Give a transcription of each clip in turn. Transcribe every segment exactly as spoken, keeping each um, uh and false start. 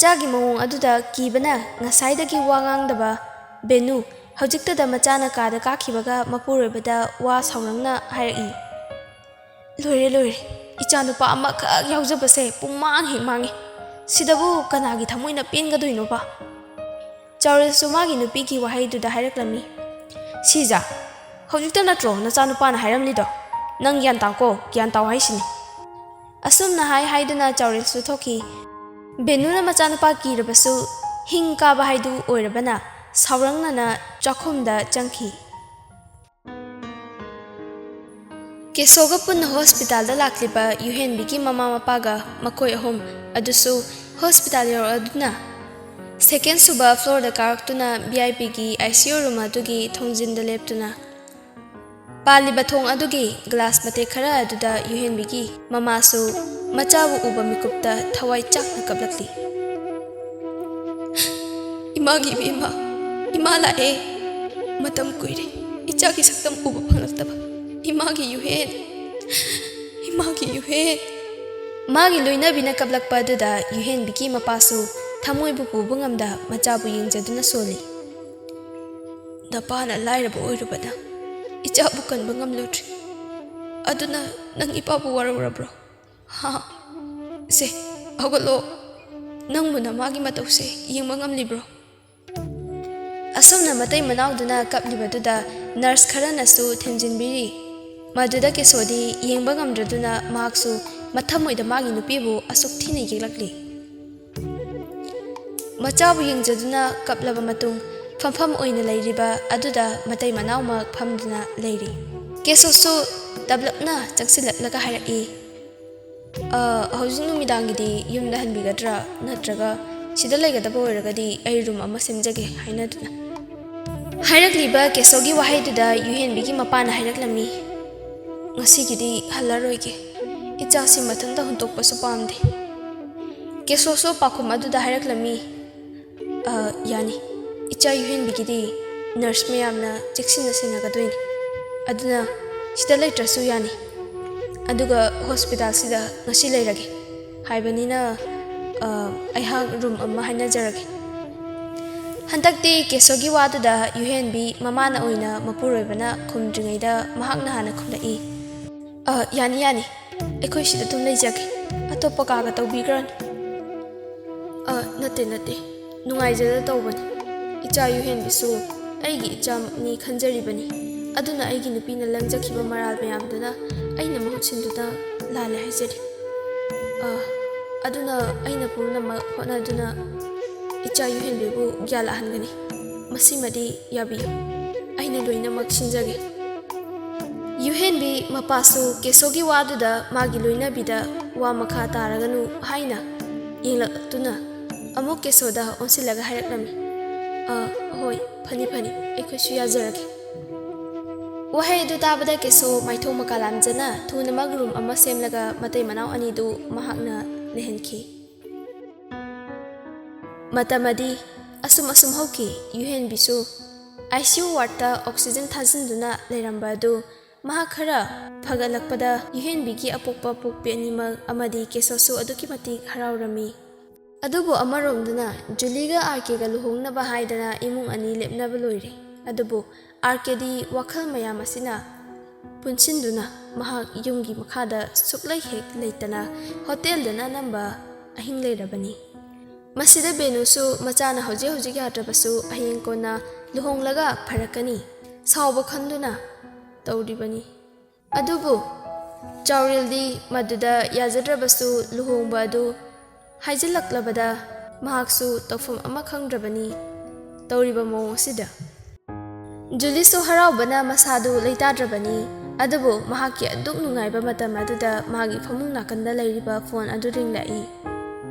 ꯃꯆꯥꯒꯤ ꯃꯑꯣꯡ ꯑꯗꯨꯗ ꯀꯤꯕꯅ ꯉꯁꯥꯏꯗꯒꯤ ꯋꯥ ꯉꯥꯡꯗꯕ ꯕꯦꯅꯨ ꯍꯧꯖꯤꯛꯇꯗ ꯃꯆꯥꯅ ꯀꯥꯗ ꯀꯥꯈꯤꯕꯒ ꯃꯄꯨꯔꯣꯏꯕꯗ ꯋꯥ ꯁꯥꯎꯔꯪꯅ ꯍꯥꯏꯔꯛꯏ꯫ "ꯂꯣꯏꯔꯦ, ꯂꯣꯏꯔꯦ꯫ ꯏꯆꯥꯅꯨꯄꯥ ꯑꯃꯈꯛ ꯌꯥꯎꯖꯕꯁꯦ ꯄꯨꯡꯃꯥꯡ ꯍꯦꯛ ꯃꯥꯡꯉꯤ꯫ ꯁꯤꯗꯕꯨ ꯀꯅꯥꯒꯤ ꯊꯃꯣꯏꯅ ꯄꯦꯟꯒꯗꯣꯏꯅꯣꯕ?" ꯆꯥꯎꯔꯦꯜꯁꯨ ꯃꯥꯒꯤ ꯅꯨꯄꯤꯒꯤ ꯋꯥꯍꯩꯗꯨꯗ ꯍꯥꯏꯔꯛꯂꯝꯃꯤ꯫ "ꯁꯤꯖ, ꯍꯧꯖꯤꯛꯇ ꯅꯠꯇ꯭ꯔꯣ ꯅꯆꯥꯅꯨꯄꯥꯅ ꯍꯥꯏꯔꯝꯂꯤꯗꯣ? ꯅꯪ ꯒ꯭ꯌꯥꯟ ꯇꯥꯎꯀꯣ, ꯒ꯭ꯌꯥꯟ ꯇꯥꯎ ꯍꯥꯏꯁꯤꯅꯤ꯫" ꯑꯁꯨꯝꯅ ꯍꯥꯏ ꯍꯥꯏꯗꯨꯅ ꯆꯥꯎꯔꯦꯜꯁꯨ ꯊꯣꯛꯈꯤ꯫ ꯕꯦꯅꯨꯅ ꯃꯆꯥꯅꯨꯄꯥ ꯀꯤꯔꯕꯁꯨ ꯍꯤꯡ ꯀꯥꯕ ꯍꯥꯏꯗꯨ ꯑꯣꯏꯔꯕꯅ ꯁꯥꯎꯔꯪꯅꯅ ꯆꯥꯛꯈꯨꯝꯗ ꯆꯪꯈꯤ꯫ ꯀꯦꯁꯣꯒ ꯄꯨꯟꯅ ꯍꯣꯁꯄꯤꯇꯥꯜꯗ ꯂꯥꯛꯂꯤꯕ ꯌꯨꯍꯦꯟꯕꯤꯒꯤ ꯃꯃꯥ ꯃꯄꯥꯒ ꯃꯈꯣꯏ ꯑꯍꯨꯝ ꯑꯗꯨꯁꯨ ꯍꯣꯁꯄꯤꯇꯥꯜ ꯌꯧꯔꯛꯂꯗꯨꯅ ꯁꯦꯀꯦꯟ ꯁꯨꯕ ꯐ꯭ꯂꯣꯔꯗ ꯀꯥꯔꯛꯇꯨꯅ ꯚꯤ ꯑꯥꯏ ꯄꯤꯒꯤ ꯑꯥꯏ ꯁꯤ ꯌꯨ ꯔꯨꯝ ꯑꯗꯨꯒꯤ ꯊꯣꯡꯖꯤꯟꯗ ꯂꯦꯞꯇꯨꯅ ꯄꯥꯜꯂꯤꯕ ꯊꯣꯡ ꯑꯗꯨꯒꯤ ꯒ꯭ꯂꯥꯁ ꯃꯇꯦꯛ ꯈꯔ ꯑꯗꯨꯗ ꯌꯨꯍꯦꯟꯕꯤꯒꯤ ꯃꯃꯥꯁꯨ ꯃꯆꯥꯕꯨ ꯎꯕ ꯃꯤꯀꯨꯞꯇ ꯊꯋꯥꯏ ꯆꯥꯛꯅ ꯀꯞꯂꯛꯂꯤ꯫ "ꯏꯃꯥꯒꯤ ꯏꯕꯦꯝꯃ, ꯏꯃꯥ ꯂꯥꯛꯑꯦ꯫ ꯃꯇꯝ ꯀꯨꯏꯔꯦ ꯏꯆꯥꯒꯤ ꯁꯛꯇꯝ ꯎꯕ ꯐꯪꯂꯛꯇꯕ꯫ ꯏꯃꯥꯒꯤ ꯌꯨꯍꯦꯟ, ꯏꯃꯥꯒꯤ ꯌꯨꯍꯦꯟ꯫" ꯃꯥꯒꯤ ꯂꯣꯏꯅꯕꯤꯅ ꯀꯞꯂꯛꯄ ꯑꯗꯨꯗ ꯌꯨꯍꯦꯟꯕꯤꯒꯤ ꯃꯄꯥꯁꯨ ꯊꯃꯣꯏꯕꯨ ꯄꯨꯕ ꯉꯝꯗ ꯃꯆꯥꯕꯨ ꯌꯦꯡꯖꯗꯨꯅ ꯁꯣꯜꯂꯤ꯫ "ꯅꯄꯥꯅ ꯂꯥꯏꯔꯕ ꯑꯣꯏꯔꯨꯕꯅ ꯏꯆꯥꯕꯨ ꯀꯟꯕ ꯉꯝꯂꯨꯗ꯭ꯔꯦ꯫ ꯑꯗꯨꯅ ꯅꯪ ꯏꯄꯥꯕꯨ ꯋꯥꯔꯧꯔꯕ꯭ꯔꯣ? ꯍꯥ? ꯁꯦ, ꯍꯧꯒꯠꯂꯣ꯫ ꯅꯪꯕꯨ ꯅꯃꯥꯒꯤ ꯃꯇꯧꯁꯦ ꯌꯦꯡꯕ ꯉꯝꯂꯤꯕ꯭ꯔꯣ?" ꯑꯁꯨꯝꯅ ꯃꯇꯩ ꯃꯅꯥꯎꯗꯨꯅ ꯀꯞꯂꯤꯕꯗꯨꯗ ꯅꯔꯁ ꯈꯔꯅꯁꯨ ꯊꯦꯝꯖꯤꯟꯕꯤꯔꯤ꯫ ꯃꯗꯨꯗ ꯀꯦꯁꯣꯗꯤ ꯌꯦꯡꯕ ꯉꯝꯗ꯭ꯔꯗꯨꯅ ꯃꯍꯥꯛꯁꯨ ꯃꯊꯃꯣꯏꯗ ꯃꯥꯒꯤ ꯅꯨꯄꯤꯕꯨ ꯑꯁꯨꯛ ꯊꯤꯅ ꯌꯦꯛꯂꯛꯂꯤ꯫ ꯃꯆꯥꯕꯨ ꯌꯦꯡꯖꯗꯨꯅ ꯀꯞꯂꯕ ꯃꯇꯨꯡ ꯐꯝꯐꯝ ꯑꯣꯏꯅ ꯂꯩꯔꯤꯕ ꯑꯗꯨꯗ ꯃꯇꯩ ꯃꯅꯥꯎꯃꯛ ꯐꯝꯗꯨꯅ ꯂꯩꯔꯤ꯫ ꯀꯦꯁꯣꯁꯨ ꯇꯞꯂꯞꯅ ꯆꯪꯁꯤꯜꯂꯛꯂꯒ ꯍꯥꯏꯔꯛꯏ, "ꯑ, ꯍꯧꯖꯤꯛ ꯅꯨꯃꯤꯗꯥꯡꯒꯤꯗꯤ ꯌꯨꯝꯗ ꯍꯟꯕꯤꯒꯗ꯭ꯔꯥ, ꯅꯠꯇ꯭ꯔꯒ ꯁꯤꯗ ꯂꯩꯒꯗꯕ ꯑꯣꯏꯔꯒꯗꯤ ꯑꯩ ꯔꯨꯝ ꯑꯃ ꯁꯦꯝꯖꯒꯦ" ꯍꯥꯏꯅꯗꯨꯅ꯫ ꯍꯥꯏꯔꯛꯂꯤꯕ ꯀꯦꯁꯣꯒꯤ ꯋꯥꯍꯩꯗꯨꯗ ꯌꯨꯍꯦꯟꯕꯤꯒꯤ ꯃꯄꯥꯅ ꯍꯥꯏꯔꯛꯂꯝꯃꯤ, "ꯉꯁꯤꯒꯤꯗꯤ ꯍꯜꯂꯔꯣꯏꯒꯦ꯫ ꯏꯆꯥꯁꯤ ꯃꯊꯟꯇ ꯍꯨꯟꯇꯣꯛꯄꯁꯨ ꯄꯥꯝꯗꯦ꯫" ꯀꯦꯁꯣꯁꯨ ꯄꯥꯎꯈꯨꯝ ꯑꯗꯨꯗ ꯍꯥꯏꯔꯛꯂꯝꯃꯤ, "ꯑ, ꯌꯥꯅꯤ꯫ ꯏꯆꯥ ꯌꯨꯍꯦꯟꯕꯤꯒꯤꯗꯤ ꯅꯔꯁ ꯃꯌꯥꯝꯅ ꯆꯦꯛꯁꯤꯟꯅ ꯁꯦꯟꯅꯒꯗꯣꯏꯅꯤ꯫ ꯑꯗꯨꯅ ꯁꯤꯗ ꯂꯩꯇ꯭ꯔꯁꯨ ꯌꯥꯅꯤ꯫ ꯑꯗꯨꯒ ꯍꯣꯁꯄꯤꯇꯥꯜꯁꯤꯗ ꯉꯁꯤ ꯂꯩꯔꯒꯦ ꯍꯥꯏꯕꯅꯤꯅ ꯑ, ꯑꯩꯍꯥꯛ ꯔꯨꯝ ꯑꯃ ꯍꯥꯏꯅꯖꯔꯒꯦ꯫ ꯍꯟꯗꯛꯇꯤ ꯀꯦꯁꯣꯒꯤ ꯋꯥꯗꯨꯗ ꯌꯨꯍꯦꯟꯕꯤ ꯃꯃꯥꯅ ꯑꯣꯏꯅ ꯃꯄꯨꯔꯣꯏꯕꯅ ꯈꯨꯝꯗ꯭ꯔꯤꯉꯩꯗ ꯃꯍꯥꯛꯅ ꯍꯥꯟꯅ ꯈꯨꯝꯂꯛꯏ꯫ "ꯑ, ꯌꯥꯅꯤ, ꯌꯥꯅꯤ꯫ ꯑꯩꯈꯣꯏ ꯁꯤꯗ ꯑꯗꯨꯝ ꯂꯩꯖꯒꯦ꯫ ꯑꯇꯣꯞꯄ ꯀꯥꯒ ꯇꯧꯕꯤꯈ꯭ꯔꯅꯨ꯫" "ꯑ, ꯅꯠꯇꯦ, ꯅꯠꯇꯦ꯫ ꯅꯨꯡꯉꯥꯏꯖꯗ ꯇꯧꯕꯅꯤ꯫ ꯏꯆꯥ ꯌꯨꯍꯦꯟꯕꯤꯁꯨ ꯑꯩꯒꯤ ꯏꯆꯥꯃꯛꯅꯤ ꯈꯟꯖꯔꯤꯕꯅꯤ꯫ ꯑꯗꯨꯅ ꯑꯩꯒꯤ ꯅꯨꯄꯤꯅ ꯂꯪꯖꯈꯤꯕ ꯃꯔꯥꯜ ꯃꯌꯥꯝꯗꯨꯅ ꯑꯩꯅ ꯃꯍꯨꯠ ꯁꯤꯟꯗꯨꯅ ꯂꯥꯜꯂꯦ ꯍꯥꯏꯖꯔꯤ꯫ ꯑ, ꯑꯗꯨꯅ ꯑꯩꯅ ꯄꯨꯝꯅꯃꯛ ꯍꯣꯠꯅꯗꯨꯅ ꯏꯆꯥ ꯌꯨꯍꯦꯟꯕꯤꯕꯨ ꯒ꯭ꯌꯥꯟ ꯂꯥꯛꯍꯟꯒꯅꯤ꯫ ꯃꯁꯤꯃꯗꯤ ꯌꯥꯕꯤꯌꯨ꯫ ꯑꯩꯅ ꯂꯣꯏꯅꯃꯛ ꯁꯤꯟꯖꯒꯦ꯫" ꯌꯨꯍꯦꯟꯕꯤ ꯃꯄꯥꯁꯨ ꯀꯦꯁꯣꯒꯤ ꯋꯥꯗꯨꯗ ꯃꯥꯒꯤ ꯂꯣꯏꯅꯕꯤꯗ ꯋꯥ ꯃꯈꯥ ꯇꯥꯔꯒꯅꯨ ꯍꯥꯏꯅ ꯌꯦꯡꯂꯛꯇꯨꯅ ꯑꯃꯨꯛ ꯀꯦꯁꯣꯗ ꯑꯣꯟꯁꯤꯜꯂꯒ ꯍꯥꯏꯔꯛꯂꯝꯃꯤ, "ꯑ, ꯍꯣꯏ, ꯐꯅꯤ, ꯐꯅꯤ, ꯑꯩꯈꯣꯏꯁꯨ ꯌꯥꯖꯔꯒꯦ꯫" ꯋꯥꯍꯩ ꯑꯗꯨ ꯇꯥꯕꯗ ꯀꯦꯁꯣ ꯃꯥꯏꯊꯣꯡ ꯃꯀꯥ ꯂꯥꯝꯖꯅ ꯊꯨꯅꯃꯛ ꯔꯨꯝ ꯑꯃ ꯁꯦꯝꯂꯒ ꯃꯇꯩ ꯃꯅꯥꯎ ꯑꯅꯤꯗꯨ ꯃꯍꯥꯛꯅ ꯂꯩꯍꯟꯈꯤ꯫ ꯃꯇꯝ ꯑꯗꯤ ꯑꯁꯨꯝ ꯑꯁꯨꯝ ꯍꯧꯈꯤ꯫ ꯌꯨꯍꯦꯟꯕꯤꯁꯨ ꯑꯥꯏ ꯁꯤ ꯌꯨ ꯋꯥꯔꯗꯇ ꯑꯣꯛꯁꯤꯖꯦꯟ ꯊꯥꯖꯤꯟꯗꯨꯅ ꯂꯩꯔꯝꯕ ꯑꯗꯨ ꯃꯍꯥꯛ ꯈꯔ ꯐꯒꯠꯂꯛꯄꯗ ꯌꯨꯍꯦꯟꯕꯤꯒꯤ ꯑꯄꯣꯛꯄ ꯄꯣꯛꯄꯤ ꯑꯅꯤꯃꯛ ꯑꯃꯗꯤ ꯀꯦꯁꯣꯁꯨ ꯑꯗꯨꯛꯀꯤ ꯃꯇꯤꯛ ꯍꯔꯥꯎꯔꯝꯃꯤ꯫ ꯑꯗꯨꯕꯨ ꯑꯃꯔꯣꯝꯗꯅ ꯖꯨꯂꯤꯒ ꯑꯥꯔ ꯀꯦꯒ ꯂꯨꯍꯣꯡꯅꯕ ꯍꯥꯏꯗꯅ ꯏꯃꯨꯡ ꯑꯅꯤ ꯂꯦꯞꯅꯕ ꯂꯣꯏꯔꯦ꯫ ꯑꯗꯨꯕꯨ ꯑꯥꯔ ꯀꯦꯗꯤ ꯋꯥꯈꯜ ꯃꯌꯥꯝ ꯑꯁꯤꯅ ꯄꯨꯟꯁꯤꯟꯗꯨꯅ ꯃꯍꯥꯛ ꯌꯨꯝꯒꯤ ꯃꯈꯥꯗ ꯁꯨꯛꯂꯩ ꯍꯦꯛ ꯂꯩꯇꯅ ꯍꯣꯇꯦꯜꯗꯅ ꯑꯅꯝꯕ ꯑꯍꯤꯡ ꯂꯩꯔꯕꯅꯤ꯫ ꯃꯁꯤꯗ ꯕꯦꯅꯨꯁꯨ ꯃꯆꯥꯅ ꯍꯧꯖꯤꯛ ꯍꯧꯖꯤꯛ ꯌꯥꯗ꯭ꯔꯕꯁꯨ ꯍꯌꯦꯡ ꯀꯣꯟꯅ ꯂꯨꯍꯣꯡꯂꯒ ꯐꯔꯛꯀꯅꯤ ꯁꯥꯎꯕ ꯈꯟꯗꯨꯅ ꯇꯧꯔꯤꯕꯅꯤ꯫ ꯑꯗꯨꯕꯨ ꯆꯥꯎꯔꯦꯜꯗꯤ ꯃꯗꯨꯗ ꯌꯥꯖꯗ꯭ꯔꯕꯁꯨ ꯂꯨꯍꯣꯡꯕ ꯑꯗꯨ ꯍꯥꯏꯖꯤꯜꯂꯛꯂꯕꯗ ꯃꯍꯥꯛꯁꯨ ꯇꯧꯐꯝ ꯑꯃ ꯈꯪꯗ꯭ꯔꯕꯅꯤ꯫ ꯇꯧꯔꯤꯕ ꯃꯑꯣꯡ ꯑꯁꯤꯗ ꯖꯨꯂꯤꯁꯨ ꯍꯔꯥꯎꯕꯅ ꯃꯁꯥꯗꯨ ꯂꯩꯇꯥꯗ꯭ꯔꯕꯅꯤ꯫ ꯑꯗꯨꯕꯨ ꯃꯍꯥꯛꯀꯤ ꯑꯗꯨꯛ ꯅꯨꯡꯉꯥꯏꯕ ꯃꯇꯝ ꯑꯗꯨꯗ ꯃꯥꯒꯤ ꯐꯃꯨꯡ ꯅꯥꯀꯟꯗ ꯂꯩꯔꯤꯕ ꯐꯣꯟ ꯑꯗꯨ ꯔꯤꯡꯂꯛꯏ꯫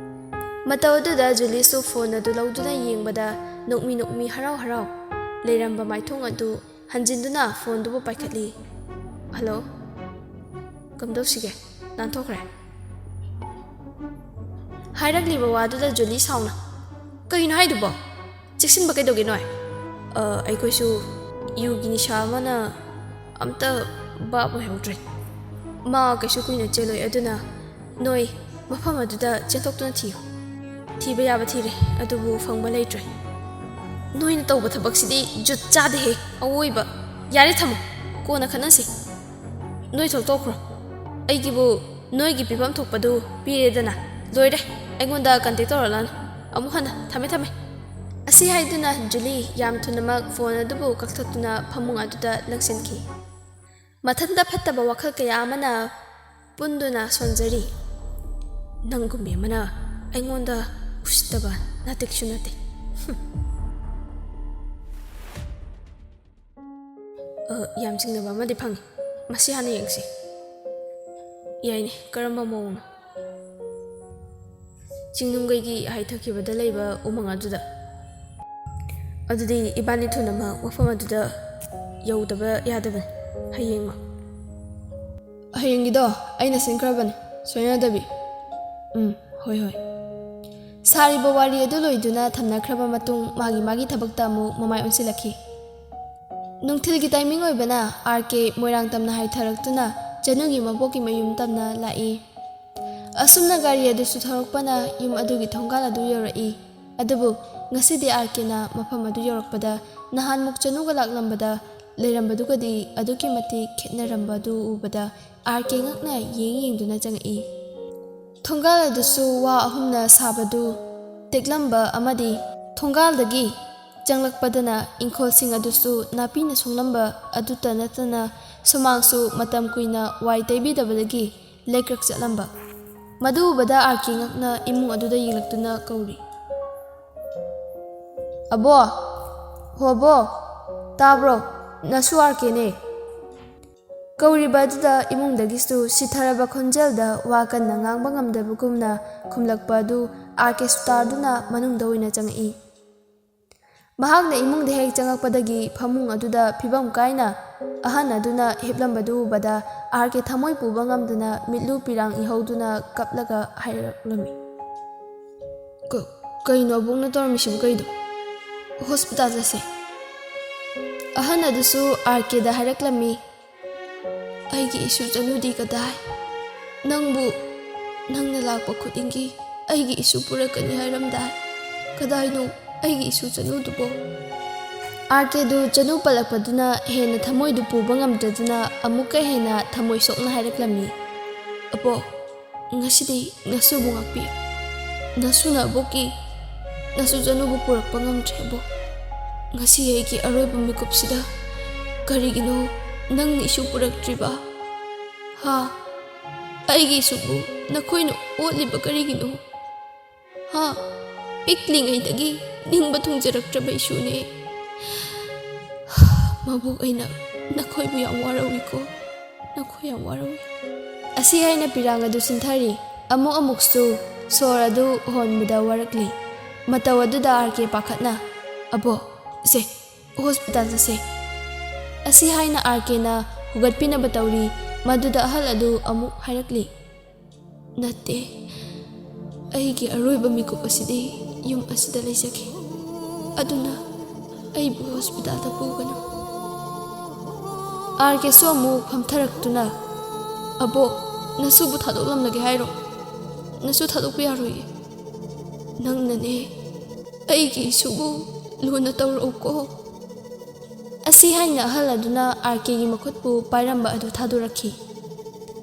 ꯃꯇꯧ ꯑꯗꯨꯗ ꯖꯨꯂꯤꯁꯨ ꯐꯣꯟ ꯑꯗꯨ ꯂꯧꯗꯨꯅ ꯌꯦꯡꯕꯗ ꯅꯣꯛꯃꯤ ꯅꯣꯛꯃꯤ ꯍꯔꯥꯎ ꯍꯔꯥꯎ ꯂꯩꯔꯝꯕ ꯃꯥꯏꯊꯣꯡ ꯑꯗꯨ ꯍꯟꯖꯤꯟꯗꯨꯅ ꯐꯣꯟꯗꯨꯕꯨ ꯄꯥꯏꯈꯠꯂꯤ꯫ "ꯍꯜꯂꯣ? ꯀꯝꯗꯧꯁꯤꯒꯦ? ꯅꯥꯟꯊꯣꯛꯈ꯭ꯔꯦ?" ꯍꯥꯏꯔꯛꯂꯤꯕ ꯋꯥꯗꯨꯗ ꯖꯨꯂꯤ ꯁꯥꯎꯅ, "ꯀꯩꯅꯣ ꯍꯥꯏꯗꯨꯕꯣ? ꯆꯦꯛꯁꯤꯟꯕ ꯀꯩꯗꯧꯒꯦ ꯅꯣꯏ? ꯑ, ꯑꯩꯈꯣꯏꯁꯨ ꯌꯨꯒꯤ ꯅꯤꯁꯥ ꯑꯃꯅ ꯑꯝꯇ ꯚꯥꯞ ꯑꯣꯏꯍꯧꯗ꯭ꯔꯦ꯫ ꯃꯥ ꯀꯩꯁꯨ ꯀꯨꯏꯅ ꯆꯦꯜꯂꯣꯏ, ꯑꯗꯨꯅ ꯅꯣꯏ ꯃꯐꯝ ꯑꯗꯨꯗ ꯆꯦꯟꯊꯣꯛꯇꯨꯅ ꯊꯤꯌꯨ꯫ ꯊꯤꯕ ꯌꯥꯕ ꯊꯤꯔꯦ, ꯑꯗꯨꯕꯨ ꯐꯪꯕ ꯂꯩꯇ꯭ꯔꯦ꯫ ꯅꯣꯏꯅ ꯇꯧꯕ ꯊꯕꯛꯁꯤꯗꯤ ꯖꯨꯠ ꯆꯥꯗꯦꯍꯦ, ꯑꯋꯣꯏꯕ꯫ ꯌꯥꯔꯦ, ꯊꯝꯃꯣ, ꯀꯣꯟꯅ ꯈꯟꯅꯁꯤ꯫ ꯅꯣꯏ ꯊꯣꯛꯇꯣꯛꯈ꯭ꯔꯣ꯫ ꯑꯩꯒꯤꯕꯨ ꯅꯣꯏꯒꯤ ꯄꯤꯐꯝ ꯊꯣꯛꯄꯗꯨ ꯄꯤꯔꯦꯗꯅ, ꯂꯣꯏꯔꯦ꯫ ꯑꯩꯉꯣꯟꯗ ꯀꯟꯇꯦꯛ ꯇꯧꯔꯛꯂꯅꯨ ꯑꯃꯨꯛ ꯍꯟꯅ꯫ ꯊꯝꯃꯦ, ꯊꯝꯃꯦ꯫ ꯑꯁꯤ ꯍꯥꯏꯗꯨꯅ ꯖꯨꯂꯤ ꯌꯥꯝ ꯊꯨꯅꯃꯛ ꯐꯣꯟ ꯑꯗꯨꯕꯨ ꯀꯛꯊꯠꯇꯨꯅ ꯐꯃꯨꯡ ꯑꯗꯨꯗ ꯂꯪꯁꯤꯟꯈꯤ꯫ ꯃꯊꯟꯇ ꯐꯠꯇꯕ ꯋꯥꯈꯜ ꯀꯌꯥ ꯑꯃꯅ ꯄꯨꯟꯗꯨꯅ ꯁꯣꯟꯖꯔꯤ꯫ ꯅꯪꯒꯨꯝꯕꯤ ꯑꯃꯅ ꯑꯩꯉꯣꯟꯗ ꯎꯁꯤꯠꯇꯕ ꯅꯥꯇꯤꯛꯁꯨ ꯅꯠꯇꯦ꯫ ꯍꯨꯝ꯫ ꯑ, ꯌꯥꯝ ꯆꯤꯡꯅꯕ ꯑꯃꯗꯤ ꯐꯪꯉꯤ꯫ ꯃꯁꯤ ꯍꯥꯟꯅ ꯌꯦꯡꯁꯤ꯫ ꯌꯥꯏꯅꯦ, ꯀꯔꯝꯕ ꯃꯑꯣꯡꯅꯣ? ꯆꯤꯡꯅꯨꯡꯒꯩꯒꯤ ꯍꯥꯏꯊꯈꯤꯕꯗ ꯂꯩꯕ ꯎꯃꯪ ꯑꯗꯨꯗ꯫ ꯑꯗꯨꯗꯤ ꯏꯕꯥꯅꯤ ꯊꯨꯅꯃꯛ ꯃꯐꯝ ꯑꯗꯨꯗ ꯌꯧꯗꯕ ꯌꯥꯗꯕꯅꯤ꯫ ꯍꯌꯦꯡꯃꯛ꯫ ꯍꯌꯦꯡꯒꯤꯗꯣ ꯑꯩꯅ ꯁꯤꯟꯈ꯭ꯔꯕꯅꯤ, ꯁꯣꯏꯅꯗꯕꯤ꯫ ꯎꯝ, ꯍꯣꯏ, ꯍꯣꯏ꯫ ꯁꯥꯔꯤꯕ ꯋꯥꯔꯤ ꯑꯗꯨ ꯂꯣꯏꯗꯨꯅ ꯊꯝꯅꯈ꯭ꯔꯕ ꯃꯇꯨꯡ, ꯃꯥꯒꯤ ꯃꯥꯒꯤ ꯊꯕꯛꯇ ꯑꯃꯨꯛ ꯃꯃꯥꯏ ꯑꯣꯟꯁꯤꯜꯂꯛꯈꯤ꯫ ꯅꯨꯡꯊꯤꯜꯒꯤ ꯇꯥꯏꯃꯤꯡ ꯑꯣꯏꯕꯅ, ꯑꯥꯔ ꯀꯦ ꯃꯣꯏꯔꯥꯡ ꯇꯝꯅ ꯍꯥꯏꯊꯔꯛꯇꯨꯅ ꯆꯅꯨꯒꯤ ꯃꯕꯣꯛꯀꯤ ꯃꯌꯨꯝ ꯇꯝꯅ ꯂꯥꯛꯏ꯫ ꯑꯁꯨꯝꯅ ꯒꯥꯔꯤ ꯑꯗꯨꯁꯨ ꯊꯧꯔꯛꯄꯅ ꯌꯨꯝ ꯑꯗꯨꯒꯤ ꯊꯣꯡꯒꯥꯜ ꯑꯗꯨ ꯌꯧꯔꯛꯏ꯫ ꯑꯗꯨꯕꯨ ꯉꯁꯤꯗꯤ ꯑꯥꯔ ꯀꯦꯅ ꯃꯐꯝ ꯑꯗꯨ ꯌꯧꯔꯛꯄꯗ ꯅꯍꯥꯟꯃꯨꯛ ꯆꯅꯨꯒ ꯂꯥꯛꯂꯝꯕꯗ ꯂꯩꯔꯝꯕꯗꯨꯒꯗꯤ ꯑꯗꯨꯛꯀꯤ ꯃꯇꯤꯛ ꯈꯦꯠꯅꯔꯝꯕ ꯑꯗꯨ ꯎꯕꯗ ꯑꯥꯔ ꯀꯦ ꯉꯛꯅ ꯌꯦꯡ ꯌꯦꯡꯗꯨꯅ ꯆꯪꯉꯛꯏ꯫ ꯊꯣꯡꯒꯥꯜ ꯑꯗꯨꯁꯨ ꯋꯥ ꯑꯍꯨꯝꯅ ꯁꯥꯕꯗꯨ ꯇꯦꯛꯂꯝꯕ ꯑꯃꯗꯤ ꯊꯣꯡꯒꯥꯜꯗꯒꯤ ꯆꯪꯂꯛꯄꯗꯅ ꯏꯪꯈꯣꯜꯁꯤꯡ ꯑꯗꯨꯁꯨ ꯅꯥꯄꯤꯅ ꯁꯣꯡꯂꯝꯕ ꯑꯗꯨꯇ ꯅꯠꯇꯅ ꯁꯨꯃꯥꯡꯁꯨ ꯃꯇꯝ ꯀꯨꯏꯅ ꯋꯥꯏ ꯇꯩꯕꯤꯗꯕꯗꯒꯤ ꯂꯩꯀ꯭ꯔꯛ ꯆꯠꯂꯝꯕ꯫ ꯃꯗꯨ ꯎꯕꯗ ꯑꯥꯔ ꯀꯦ ꯉꯛꯅ ꯏꯃꯨꯡ ꯑꯗꯨꯗ ꯌꯦꯡꯂꯛꯇꯨꯅ ꯀꯧꯔꯤ꯫ "ꯑꯕꯣ! ꯍꯣꯕꯣ! ꯇꯥꯕ꯭ꯔꯣ? ꯅꯁꯨ ꯑꯥꯔ ꯀꯦꯅꯦ!" ꯀꯧꯔꯤꯕ ꯑꯗꯨꯗ ꯏꯃꯨꯡꯗꯒꯤꯁꯨ ꯁꯤꯊꯔꯕ ꯈꯣꯟꯖꯦꯜꯗ ꯋꯥ ꯀꯟꯅ ꯉꯥꯡꯕ ꯉꯝꯗꯕꯒꯨꯝꯅ ꯈꯨꯝꯂꯛꯄ ꯑꯗꯨ ꯑꯥꯔ ꯀꯦꯁꯨ ꯇꯥꯗꯨꯅ ꯃꯅꯨꯡꯗ ꯑꯣꯏꯅ ꯆꯪꯉꯛꯏ꯫ ꯃꯍꯥꯛꯅ ꯏꯃꯨꯡꯗ ꯍꯦꯛ ꯆꯪꯉꯛꯄꯗꯒꯤ ꯐꯃꯨꯡ ꯑꯗꯨꯗ ꯐꯤꯕꯝ ꯀꯥꯏꯅ ꯑꯍꯟ ꯑꯗꯨꯅ ꯍꯤꯞꯂꯝꯕꯗꯨ ꯎꯕꯗ ꯑꯥꯔ ꯀꯦ ꯊꯃꯣꯏ ꯄꯨꯕ ꯉꯝꯗꯅ ꯃꯤꯠꯂꯨ ꯄꯤꯔꯥꯡ ꯏꯍꯧꯗꯨꯅ ꯀꯞꯂꯒ ꯍꯥꯏꯔꯛꯂꯝꯃꯤ꯫ "ꯀ-, ꯀꯩꯅꯣ ꯑꯕꯣꯛꯅ ꯇꯧꯔꯝꯃꯤꯁꯤꯕꯨ ꯀꯩꯗꯣ? ꯍꯣꯁꯄꯤꯇꯥꯜ ꯆꯠꯁꯦ꯫ ꯑꯍꯟ ꯑꯗꯨꯁꯨ ꯑꯥꯔ ꯀꯦꯗ ꯍꯥꯏꯔꯛꯂꯝꯃꯤ꯫ "ꯑꯩꯒꯤ ꯏꯁꯨ ꯆꯅꯨꯗꯤ ꯀꯗꯥꯏ? ꯅꯪꯕꯨ ꯅꯪꯅ ꯂꯥꯛꯄ ꯈꯨꯗꯤꯡꯒꯤ ꯑꯩꯒꯤ ꯏꯁꯨ ꯄꯨꯔꯛꯀꯅꯤ ꯍꯥꯏꯔꯝꯗꯥꯏ꯫ ꯀꯗꯥꯏꯅꯣ ꯑꯩꯒꯤ ꯏꯁꯨ ꯆꯅꯨꯗꯨꯕꯣ? ꯑꯥꯔ ꯀꯦꯗꯨ ꯆꯅꯨ ꯄꯜꯂꯛꯄꯗꯨꯅ ꯍꯦꯟꯅ ꯊꯃꯣꯏꯗꯨ ꯄꯨꯕ ꯉꯝꯗ꯭ꯔꯗꯨꯅ ꯑꯃꯨꯛꯀ ꯍꯦꯟꯅ ꯊꯃꯣꯏ ꯁꯣꯛꯅ ꯍꯥꯏꯔꯛꯂꯝꯃꯤ, "ꯑꯕꯣꯛ, ꯉꯁꯤꯗꯤ ꯅꯁꯨꯕꯨ ꯉꯥꯛꯄꯤꯌꯨ꯫ ꯅꯁꯨꯅ ꯑꯕꯣꯛꯀꯤ, ꯅꯁꯨ ꯆꯅꯨꯕꯨ ꯄꯨꯔꯛꯄ ꯉꯝꯗ꯭ꯔꯦ, ꯑꯕꯣꯛ꯫ ꯉꯁꯤ ꯑꯩꯒꯤ ꯑꯔꯣꯏꯕ ꯃꯤꯀꯨꯞꯁꯤꯗ ꯀꯔꯤꯒꯤꯅꯣ ꯅꯪꯅ ꯏꯁꯨ ꯄꯨꯔꯛꯇ꯭ꯔꯤꯕ? ꯍꯥ? ꯑꯩꯒꯤ ꯏꯁꯨꯕꯨ ꯅꯈꯣꯏꯅ ꯑꯣꯠꯂꯤꯕ ꯀꯔꯤꯒꯤꯅꯣ? ꯍꯥ? ꯄꯤꯛꯂꯤꯉꯩꯗꯒꯤ ꯅꯤꯡꯕ ꯊꯨꯡꯖꯔꯛꯇ꯭ꯔꯕ ꯏꯁꯨꯅꯦ꯫ ꯃꯕꯣꯛ, ꯑꯩꯅ ꯅꯈꯣꯏꯕꯨ ꯌꯥꯝ ꯋꯥꯔꯧꯏꯀꯣ, ꯅꯈꯣꯏ ꯌꯥꯝ ꯋꯥꯔꯧꯏ꯫" ꯑꯁꯤ ꯍꯥꯏꯅ ꯄꯤꯔꯥꯡ ꯑꯗꯨ ꯁꯤꯟꯊꯔꯤ꯫ ꯑꯃꯨꯛ ꯑꯃꯨꯛꯁꯨ ꯁꯣꯔ ꯑꯗꯨ ꯍꯣꯟꯕꯗ ꯋꯥꯔꯛꯂꯤ꯫ ꯃꯇꯧ ꯑꯗꯨꯗ ꯑꯥꯔ ꯀꯦ ꯄꯥꯈꯠꯅ, "ꯑꯕꯣꯛ, ꯁꯦ, ꯍꯣꯁꯄꯤꯇꯥꯜ ꯆꯠꯁꯦ꯫" ꯑꯁꯤ ꯍꯥꯏꯅ ꯑꯥꯔ ꯀꯦꯅ ꯍꯨꯒꯠꯄꯤꯅꯕ ꯇꯧꯔꯤ꯫ ꯃꯗꯨꯗ ꯑꯍꯜ ꯑꯗꯨ ꯑꯃꯨꯛ ꯍꯥꯏꯔꯛꯂꯤ, "ꯅꯠꯇꯦ, ꯑꯩꯒꯤ ꯑꯔꯣꯏꯕ ꯃꯤꯀꯨꯞ ꯑꯁꯤꯗꯤ ꯌꯨꯝ ꯑꯁꯤꯗ ꯂꯩꯖꯒꯦ꯫ ꯑꯗꯨꯅ ꯑꯩꯕꯨ ꯍꯣꯁꯄꯤꯇꯥꯜꯗ ꯄꯨꯒꯅꯨ꯫" ꯑꯥꯔ ꯀꯦꯁꯨ ꯑꯃꯨꯛ ꯐꯝꯊꯔꯛꯇꯨꯅ, "ꯑꯕꯣꯛ, ꯅꯁꯨꯕꯨ ꯊꯥꯗꯣꯛꯂꯝꯂꯒꯦ ꯍꯥꯏꯔꯣ? ꯅꯁꯨ ꯊꯥꯗꯣꯛꯄ ꯌꯥꯔꯣꯏꯌꯦ꯫ ꯅꯪꯅꯅꯦ ꯑꯩꯒꯤ ꯏꯁꯨꯕꯨ ꯂꯨꯅ ꯇꯧꯔꯛꯎꯀꯣ꯫" ꯑꯁꯤ ꯍꯥꯏꯅ ꯑꯍꯜ ꯑꯗꯨꯅ ꯑꯥꯔ ꯀꯦꯒꯤ ꯃꯈꯨꯠꯄꯨ ꯄꯥꯏꯔꯝꯕ ꯑꯗꯨ ꯊꯥꯗꯣꯔꯛꯈꯤ꯫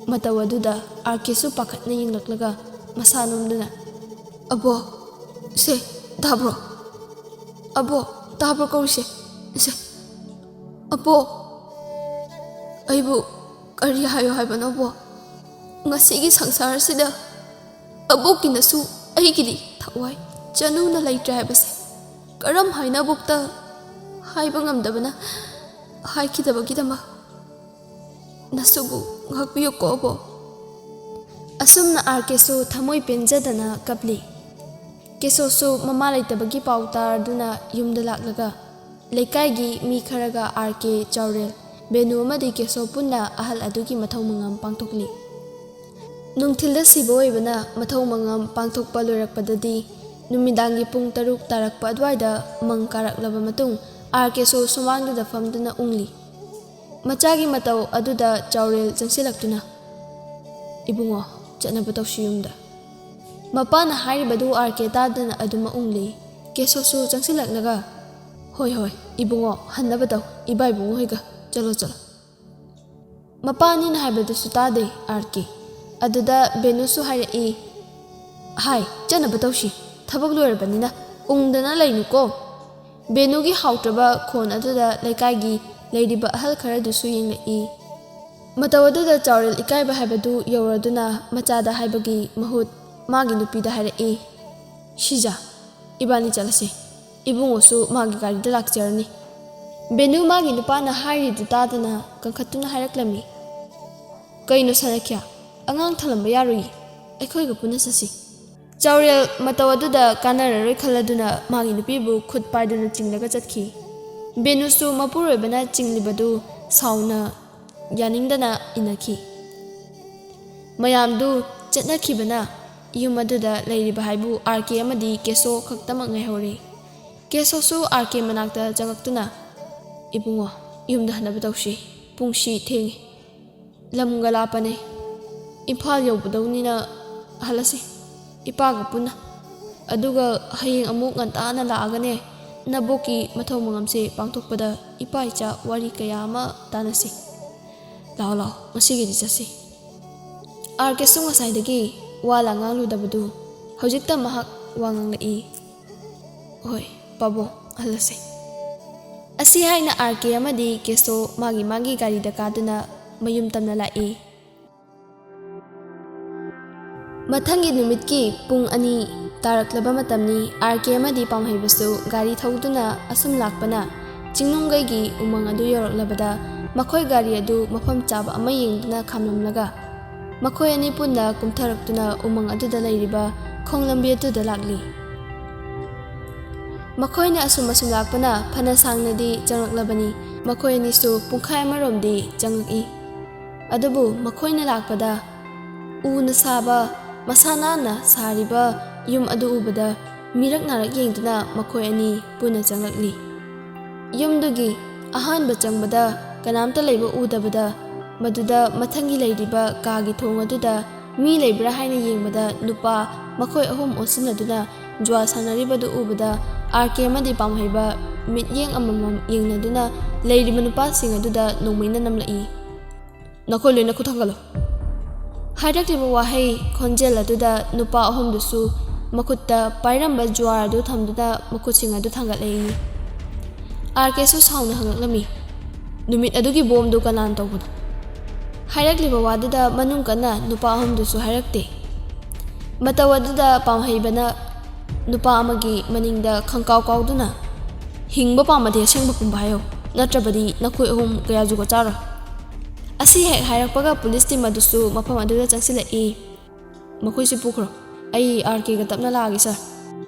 ꯃꯇꯧ ꯑꯗꯨꯗ ꯑꯥꯔ ꯀꯦꯁꯨ ꯄꯥꯈꯠꯅ ꯌꯦꯡꯂꯛꯂꯒ ꯃꯁꯥ ꯅꯣꯝꯗꯨꯅ, "ꯑꯕꯣꯛ, ꯁꯦ, ꯇꯥꯕ꯭ꯔꯣ? ꯑꯕꯣꯛ, ꯇꯥꯕ꯭ꯔꯣ ꯀꯧꯔꯤꯁꯦ? ꯁꯦ, ꯑꯕꯣꯛ, ꯑꯩꯕꯨ ꯀꯔꯤ ꯍꯥꯏꯌꯣ ꯍꯥꯏꯕꯅꯣꯕꯣ? ꯉꯁꯤꯒꯤ ꯁꯪꯁꯥꯔꯁꯤꯗ ꯑꯕꯣꯛꯀꯤꯅꯁꯨ ꯑꯩꯒꯤꯗꯤ ꯊꯋꯥꯏ ꯆꯅꯨꯅ ꯂꯩꯇ꯭ꯔꯦ ꯍꯥꯏꯕꯁꯦ ꯀꯔꯝ ꯍꯥꯏꯅ ꯑꯕꯣꯛꯇ ꯍꯥꯏꯕ ꯉꯝꯗꯕꯅ ꯍꯥꯏꯈꯤꯗꯕꯒꯤꯗꯃꯛ ꯅꯁꯨꯕꯨ ꯉꯥꯛꯄꯤꯌꯨꯀꯣ ꯑꯕꯣꯛ꯫" ꯑꯁꯨꯝꯅ ꯑꯥꯔ ꯀꯦꯁꯨ ꯊꯃꯣꯏ ꯄꯦꯟꯖꯗꯅ ꯀꯞꯂꯤ꯫ ꯀꯦꯁꯣꯁꯨ ꯃꯃꯥ ꯂꯩꯇꯕꯒꯤ ꯄꯥꯎ ꯇꯥꯔꯗꯨꯅ ꯌꯨꯝꯗ ꯂꯥꯛꯂꯒ ꯂꯩꯀꯥꯏꯒꯤ ꯃꯤ ꯈꯔꯒ ꯑꯥꯔ ꯀꯦ, ꯆꯥꯎꯔꯦꯜ, ꯕꯦꯅꯨ ꯑꯃꯗꯤ ꯀꯦꯁꯣ ꯄꯨꯟꯅ ꯑꯍꯜ ꯑꯗꯨꯒꯤ ꯃꯊꯧ ꯃꯉꯝ ꯄꯥꯡꯊꯣꯛꯂꯤ꯫ ꯅꯨꯡꯊꯤꯜꯗ ꯁꯤꯕ ꯑꯣꯏꯕꯅ ꯃꯊꯧ ꯃꯉꯝ ꯄꯥꯡꯊꯣꯛꯄ ꯂꯣꯏꯔꯛꯄꯗꯗꯤ ꯅꯨꯃꯤꯗꯥꯡꯒꯤ ꯄꯨꯡ ꯇꯔꯨꯛ ꯇꯥꯔꯛꯄ ꯑꯗꯨꯋꯥꯏꯗ ꯃꯪ ꯀꯥꯔꯛꯂꯕ ꯃꯇꯨꯡ ꯑꯥꯔ ꯀꯦꯁꯣ ꯁꯨꯃꯥꯡꯗꯨꯗ ꯐꯝꯗꯨꯅ ꯎꯪꯂꯤ꯫ ꯃꯆꯥꯒꯤ ꯃꯇꯧ ꯑꯗꯨꯗ ꯆꯥꯎꯔꯦꯜ ꯆꯪꯁꯤꯜꯂꯛꯇꯨꯅ, "ꯏꯕꯨꯡꯉꯣ, ꯆꯠꯅꯕ ꯇꯧꯁꯤ ꯌꯨꯝꯗ꯫" ꯃꯄꯥꯅ ꯍꯥꯏꯔꯤꯕꯗꯨ ꯑꯥꯔ ꯀꯦ ꯇꯥꯗꯅ ꯑꯗꯨꯃꯛ ꯎꯡꯂꯤ꯫ ꯀꯦꯁꯣꯁꯨ ꯆꯪꯁꯤꯜꯂꯛꯂꯒ, "ꯍꯣꯏ, ꯍꯣꯏ, ꯏꯕꯨꯡꯉꯣ, ꯍꯟꯅꯕ ꯇꯧ, ꯏꯕꯥ ꯏꯕꯨꯡꯉꯣ ꯍꯣꯏꯒ ꯆꯠꯂꯣ, ꯆꯠꯂꯣ꯫" ꯃꯄꯥ ꯑꯅꯤꯅ ꯍꯥꯏꯕꯗꯨꯁꯨ ꯇꯥꯗꯦ ꯑꯥꯔ ꯀꯦ꯫ ꯑꯗꯨꯗ ꯕꯦꯅꯨꯁꯨ ꯍꯥꯏꯔꯛꯏ, "ꯍꯥꯏ, ꯆꯠꯅꯕ ꯇꯧꯁꯤ, ꯊꯕꯛ ꯂꯣꯏꯔꯕꯅꯤꯅ ꯎꯪꯗꯅ ꯂꯩꯅꯨꯀꯣ꯫" ꯕꯦꯅꯨꯒꯤ ꯍꯥꯎꯇ꯭ꯔꯕ ꯈꯣꯟ ꯑꯗꯨꯗ ꯂꯩꯀꯥꯏꯒꯤ ꯂꯩꯔꯤꯕ ꯑꯍꯜ ꯈꯔꯗꯨꯁꯨ ꯌꯦꯡꯂꯛꯏ꯫ ꯃꯇꯧ ꯑꯗꯨꯗ ꯆꯥꯎꯔꯦꯜ ꯏꯀꯥꯏꯕ ꯍꯥꯏꯕꯗꯨ ꯌꯧꯔꯗꯨꯅ ꯃꯆꯥꯗ ꯍꯥꯏꯕꯒꯤ ꯃꯍꯨꯠ ꯃꯥꯒꯤ ꯅꯨꯄꯤꯗ ꯍꯥꯏꯔꯛꯏ, "ꯁꯤꯖ, ꯏꯕꯥꯅꯤ ꯆꯠꯂꯁꯤ꯫ ꯏꯕꯨꯡꯉꯣꯁꯨ ꯃꯥꯒꯤ ꯒꯥꯔꯤꯗ ꯂꯥꯛꯆꯔꯅꯤ꯫" ꯕꯦꯅꯨ ꯃꯥꯒꯤ ꯅꯨꯄꯥꯅ ꯍꯥꯏꯔꯤꯗꯨ ꯇꯥꯗꯅ ꯀꯟꯈꯠꯇꯨꯅ ꯍꯥꯏꯔꯛꯂꯝꯃꯤ, "ꯀꯩꯅꯣ ꯁꯅꯈ꯭ꯌꯥ, ꯑꯉꯥꯡ ꯊꯜꯂꯝꯕ ꯌꯥꯔꯣꯏꯌꯦ, ꯑꯩꯈꯣꯏꯒ ꯄꯨꯟꯅ ꯆꯠꯁꯤ꯫" ꯆꯥꯎꯔꯦꯜ ꯃꯇꯧ ꯑꯗꯨꯗ ꯀꯥꯟꯅꯔꯔꯣꯏ ꯈꯜꯂꯗꯨꯅ ꯃꯥꯒꯤ ꯅꯨꯄꯤꯕꯨ ꯈꯨꯠ ꯄꯥꯏꯗꯨꯅ ꯆꯤꯡꯂꯒ ꯆꯠꯈꯤ꯫ ꯕꯦꯅꯨꯁꯨ ꯃꯄꯨꯔꯣꯏꯕꯅ ꯆꯤꯡꯂꯤꯕꯗꯨ ꯁꯥꯎꯅ ꯌꯥꯅꯤꯡꯗꯅ ꯏꯟꯅꯈꯤ꯫ ꯃꯌꯥꯝꯗꯨ ꯆꯠꯅꯈꯤꯕꯅ ꯌꯨꯝ ꯑꯗꯨꯗ ꯂꯩꯔꯤꯕ ꯍꯥꯏꯕꯨ ꯑꯥꯔ ꯀꯦ ꯑꯃꯗꯤ ꯀꯦꯁꯣ ꯈꯛꯇꯃꯛ ꯉꯥꯏꯍꯧꯔꯦ꯫ ꯀꯦꯁꯣꯁꯨ ꯑꯥꯔ ꯀꯦ ꯃꯅꯥꯛꯇ ꯆꯪꯉꯛꯇꯨꯅ, "ꯏꯕꯨꯡꯉꯣ, ꯌꯨꯝꯗ ꯍꯟꯅꯕ ꯇꯧꯁꯤ, ꯄꯨꯡꯁꯤ ꯊꯦꯡꯉꯤ꯫ ꯂꯝꯒ ꯂꯥꯞꯄꯅꯦ꯫ ꯏꯝꯐꯥꯜ ꯌꯧꯒꯗꯧꯅꯤꯅ ꯍꯜꯂꯁꯤ, ꯏꯄꯥꯒ ꯄꯨꯟꯅ꯫ ꯑꯗꯨꯒ ꯍꯌꯦꯡ ꯑꯃꯨꯛ ꯉꯟꯇꯥꯅ ꯂꯥꯛꯑꯒꯅꯦ, ꯅꯕꯣꯛꯀꯤ ꯃꯊꯧ ꯃꯉꯝꯁꯦ ꯄꯥꯡꯊꯣꯛꯄꯗ ꯏꯄꯥ ꯏꯆꯥ ꯋꯥꯔꯤ ꯀꯌꯥ ꯑꯃ ꯇꯥꯟꯅꯁꯤ꯫ ꯂꯥꯛꯑꯣ, ꯂꯥꯛꯑꯣ, ꯉꯁꯤꯒꯤꯗꯤ ꯆꯠꯁꯤ꯫" ꯑꯥꯔ ꯀꯦꯁꯨ ꯉꯁꯥꯏꯗꯒꯤ ꯋꯥ ꯂꯥꯡ ꯉꯥꯡꯂꯨꯗꯕꯗꯨ ꯍꯧꯖꯤꯛꯇ ꯃꯍꯥꯛ ꯋꯥ ꯉꯥꯡꯂꯛꯏ꯫ "ꯍꯣꯏ, ꯄꯥꯕꯨꯡ, ꯍꯜꯂꯁꯦ꯫" ꯑꯁꯤ ꯍꯥꯏꯅ ꯑꯥꯔ ꯀꯦ ꯑꯃꯗꯤ ꯀꯦꯁꯣ ꯃꯥꯒꯤ ꯃꯥꯒꯤ ꯒꯥꯔꯤꯗ ꯀꯥꯗꯨꯅ ꯃꯌꯨꯝ ꯇꯝꯅ ꯂꯥꯛꯏ꯫ ꯃꯊꯪꯒꯤ ꯅꯨꯃꯤꯠꯀꯤ ꯄꯨꯡ ꯑꯅꯤ ꯇꯥꯔꯛꯂꯕ ꯃꯇꯝꯅꯤ꯫ ꯑꯥꯔ ꯀꯦ ꯑꯃꯗꯤ ꯄꯥꯝꯍꯩꯕꯁꯨ ꯒꯥꯔꯤ ꯊꯧꯗꯨꯅ ꯑꯁꯨꯝ ꯂꯥꯛꯄꯅ ꯆꯤꯡꯅꯨꯡꯒꯩꯒꯤ ꯎꯃꯪ ꯑꯗꯨ ꯌꯧꯔꯛꯂꯕꯗ ꯃꯈꯣꯏ ꯒꯥꯔꯤ ꯑꯗꯨ ꯃꯐꯝ ꯆꯥꯕ ꯑꯃ ꯌꯦꯡꯗꯨꯅ ꯈꯥꯝꯂꯝꯂꯒ ꯃꯈꯣꯏ ꯑꯅꯤ ꯄꯨꯟꯅ ꯀꯨꯝꯊꯔꯛꯇꯨꯅ ꯎꯃꯪ ꯑꯗꯨꯗ ꯂꯩꯔꯤꯕ ꯈꯣꯡꯂꯝꯕꯤ ꯑꯗꯨꯗ ꯂꯥꯛꯂꯤ꯫ ꯃꯈꯣꯏꯅ ꯑꯁꯨꯝ ꯑꯁꯨꯝ ꯂꯥꯛꯄꯅ ꯐꯅ ꯁꯥꯡꯅꯗꯤ ꯆꯪꯂꯛꯂꯕꯅꯤ꯫ ꯃꯈꯣꯏ ꯑꯅꯤꯁꯨ ꯄꯨꯡꯈꯥꯏ ꯑꯃꯔꯣꯝꯗꯤ ꯆꯪꯂꯛꯏ꯫ ꯑꯗꯨꯕꯨ ꯃꯈꯣꯏꯅ ꯂꯥꯛꯄꯗ ꯎꯅ ꯁꯥꯕ, ꯃꯁꯥ ꯅꯥꯟꯅ ꯁꯥꯔꯤꯕ ꯌꯨꯝ ꯑꯗꯨ ꯎꯕꯗ ꯃꯤꯔꯛ ꯅꯥꯔꯛ ꯌꯦꯡꯗꯨꯅ ꯃꯈꯣꯏ ꯑꯅꯤ ꯄꯨꯟꯅ ꯆꯪꯂꯛꯂꯤ꯫ ꯌꯨꯝꯗꯨꯒꯤ ꯑꯍꯥꯟꯕ ꯆꯪꯕꯗ ꯀꯅꯥꯝꯇ ꯂꯩꯕ ꯎꯗꯕꯗ, ꯃꯗꯨꯗ ꯃꯊꯪꯒꯤ ꯂꯩꯔꯤꯕ ꯀꯥꯒꯤ ꯊꯣꯡ ꯑꯗꯨꯗ ꯃꯤ ꯂꯩꯕ꯭ꯔꯥ ꯍꯥꯏꯅ ꯌꯦꯡꯕꯗ ꯅꯨꯄꯥ ꯃꯈꯣꯏ ꯑꯍꯨꯝ ꯑꯣꯟꯁꯤꯟꯅꯗꯨꯅ ꯖꯨꯋꯥ ꯁꯥꯟꯅꯔꯤꯕꯗꯨ ꯎꯕꯗ, ꯑꯥꯔ ꯀꯦ ꯑꯃꯗꯤ ꯄꯥꯝꯍꯩꯕ ꯃꯤꯠꯌꯦꯡ ꯑꯃꯃꯝ ꯌꯦꯡꯅꯗꯨꯅ ꯂꯩꯔꯤꯕ ꯅꯨꯄꯥꯁꯤꯡ ꯑꯗꯨꯗ ꯅꯣꯡꯃꯩꯅ ꯅꯝꯂꯛꯏ꯫ "ꯅꯈꯣꯏ ꯂꯣꯏꯅ ꯈꯨꯠ ꯊꯥꯡꯒꯠꯂꯨ!" ꯍꯥꯏꯔꯛꯂꯤꯕ ꯋꯥꯍꯩ ꯈꯣꯟꯖꯦꯜ ꯑꯗꯨꯗ ꯅꯨꯄꯥ ꯑꯍꯨꯝꯗꯨꯁꯨ ꯃꯈꯨꯠꯇ ꯄꯥꯏꯔꯝꯕ ꯖꯨꯋꯥꯔ ꯑꯗꯨ ꯊꯝꯗꯨꯅ ꯃꯈꯨꯠꯁꯤꯡ ꯑꯗꯨ ꯊꯥꯡꯒꯠꯂꯛꯏ꯫ ꯑꯥꯔ ꯀꯦꯁꯨ ꯁꯥꯎꯅ ꯍꯪꯂꯛꯂꯝꯃꯤ, "ꯅꯨꯃꯤꯠ ꯑꯗꯨꯒꯤ ꯕꯣꯝꯗꯨ ꯀꯅꯥꯅ ꯇꯧꯕꯅꯣ?" ꯍꯥꯏꯔꯛꯂꯤꯕ ꯋꯥꯗꯨꯗ ꯃꯅꯨꯡ ꯀꯟꯅ ꯅꯨꯄꯥ ꯑꯍꯨꯝꯗꯨꯁꯨ ꯍꯥꯏꯔꯛꯇꯦ꯫ ꯃꯇꯧ ꯑꯗꯨꯗ ꯄꯥꯝꯍꯩꯕꯅ ꯅꯨꯄꯥ ꯑꯃꯒꯤ ꯃꯅꯤꯡꯗ ꯈꯪꯀꯥꯎ ꯀꯥꯎꯗꯨꯅ, "ꯍꯤꯡꯕ ꯄꯥꯝꯃꯗꯤ ꯑꯁꯦꯡꯕ ꯄꯨꯝꯕ ꯍꯥꯏꯌꯣ, ꯅꯠꯇ꯭ꯔꯕꯗꯤ ꯅꯈꯣꯏ ꯑꯍꯨꯝ ꯀꯌꯥ ꯖꯨꯒꯣꯠ ꯆꯥꯔꯣꯏ꯫ ꯑꯁꯤ ꯍꯦꯛ ꯍꯥꯏꯔꯛꯄꯒ ꯄꯨꯂꯤꯁ ꯇꯤꯝ ꯑꯗꯨꯁꯨ ꯃꯐꯝ ꯑꯗꯨꯗ ꯆꯪꯁꯤꯜꯂꯛꯏ꯫ "ꯃꯈꯣꯏꯁꯤ ꯄꯨꯈ꯭ꯔꯣ, ꯑꯩ ꯑꯥꯔ ꯀꯦꯒ ꯇꯞꯅ ꯂꯥꯛꯑꯒꯦ, ꯁꯥꯔ꯫"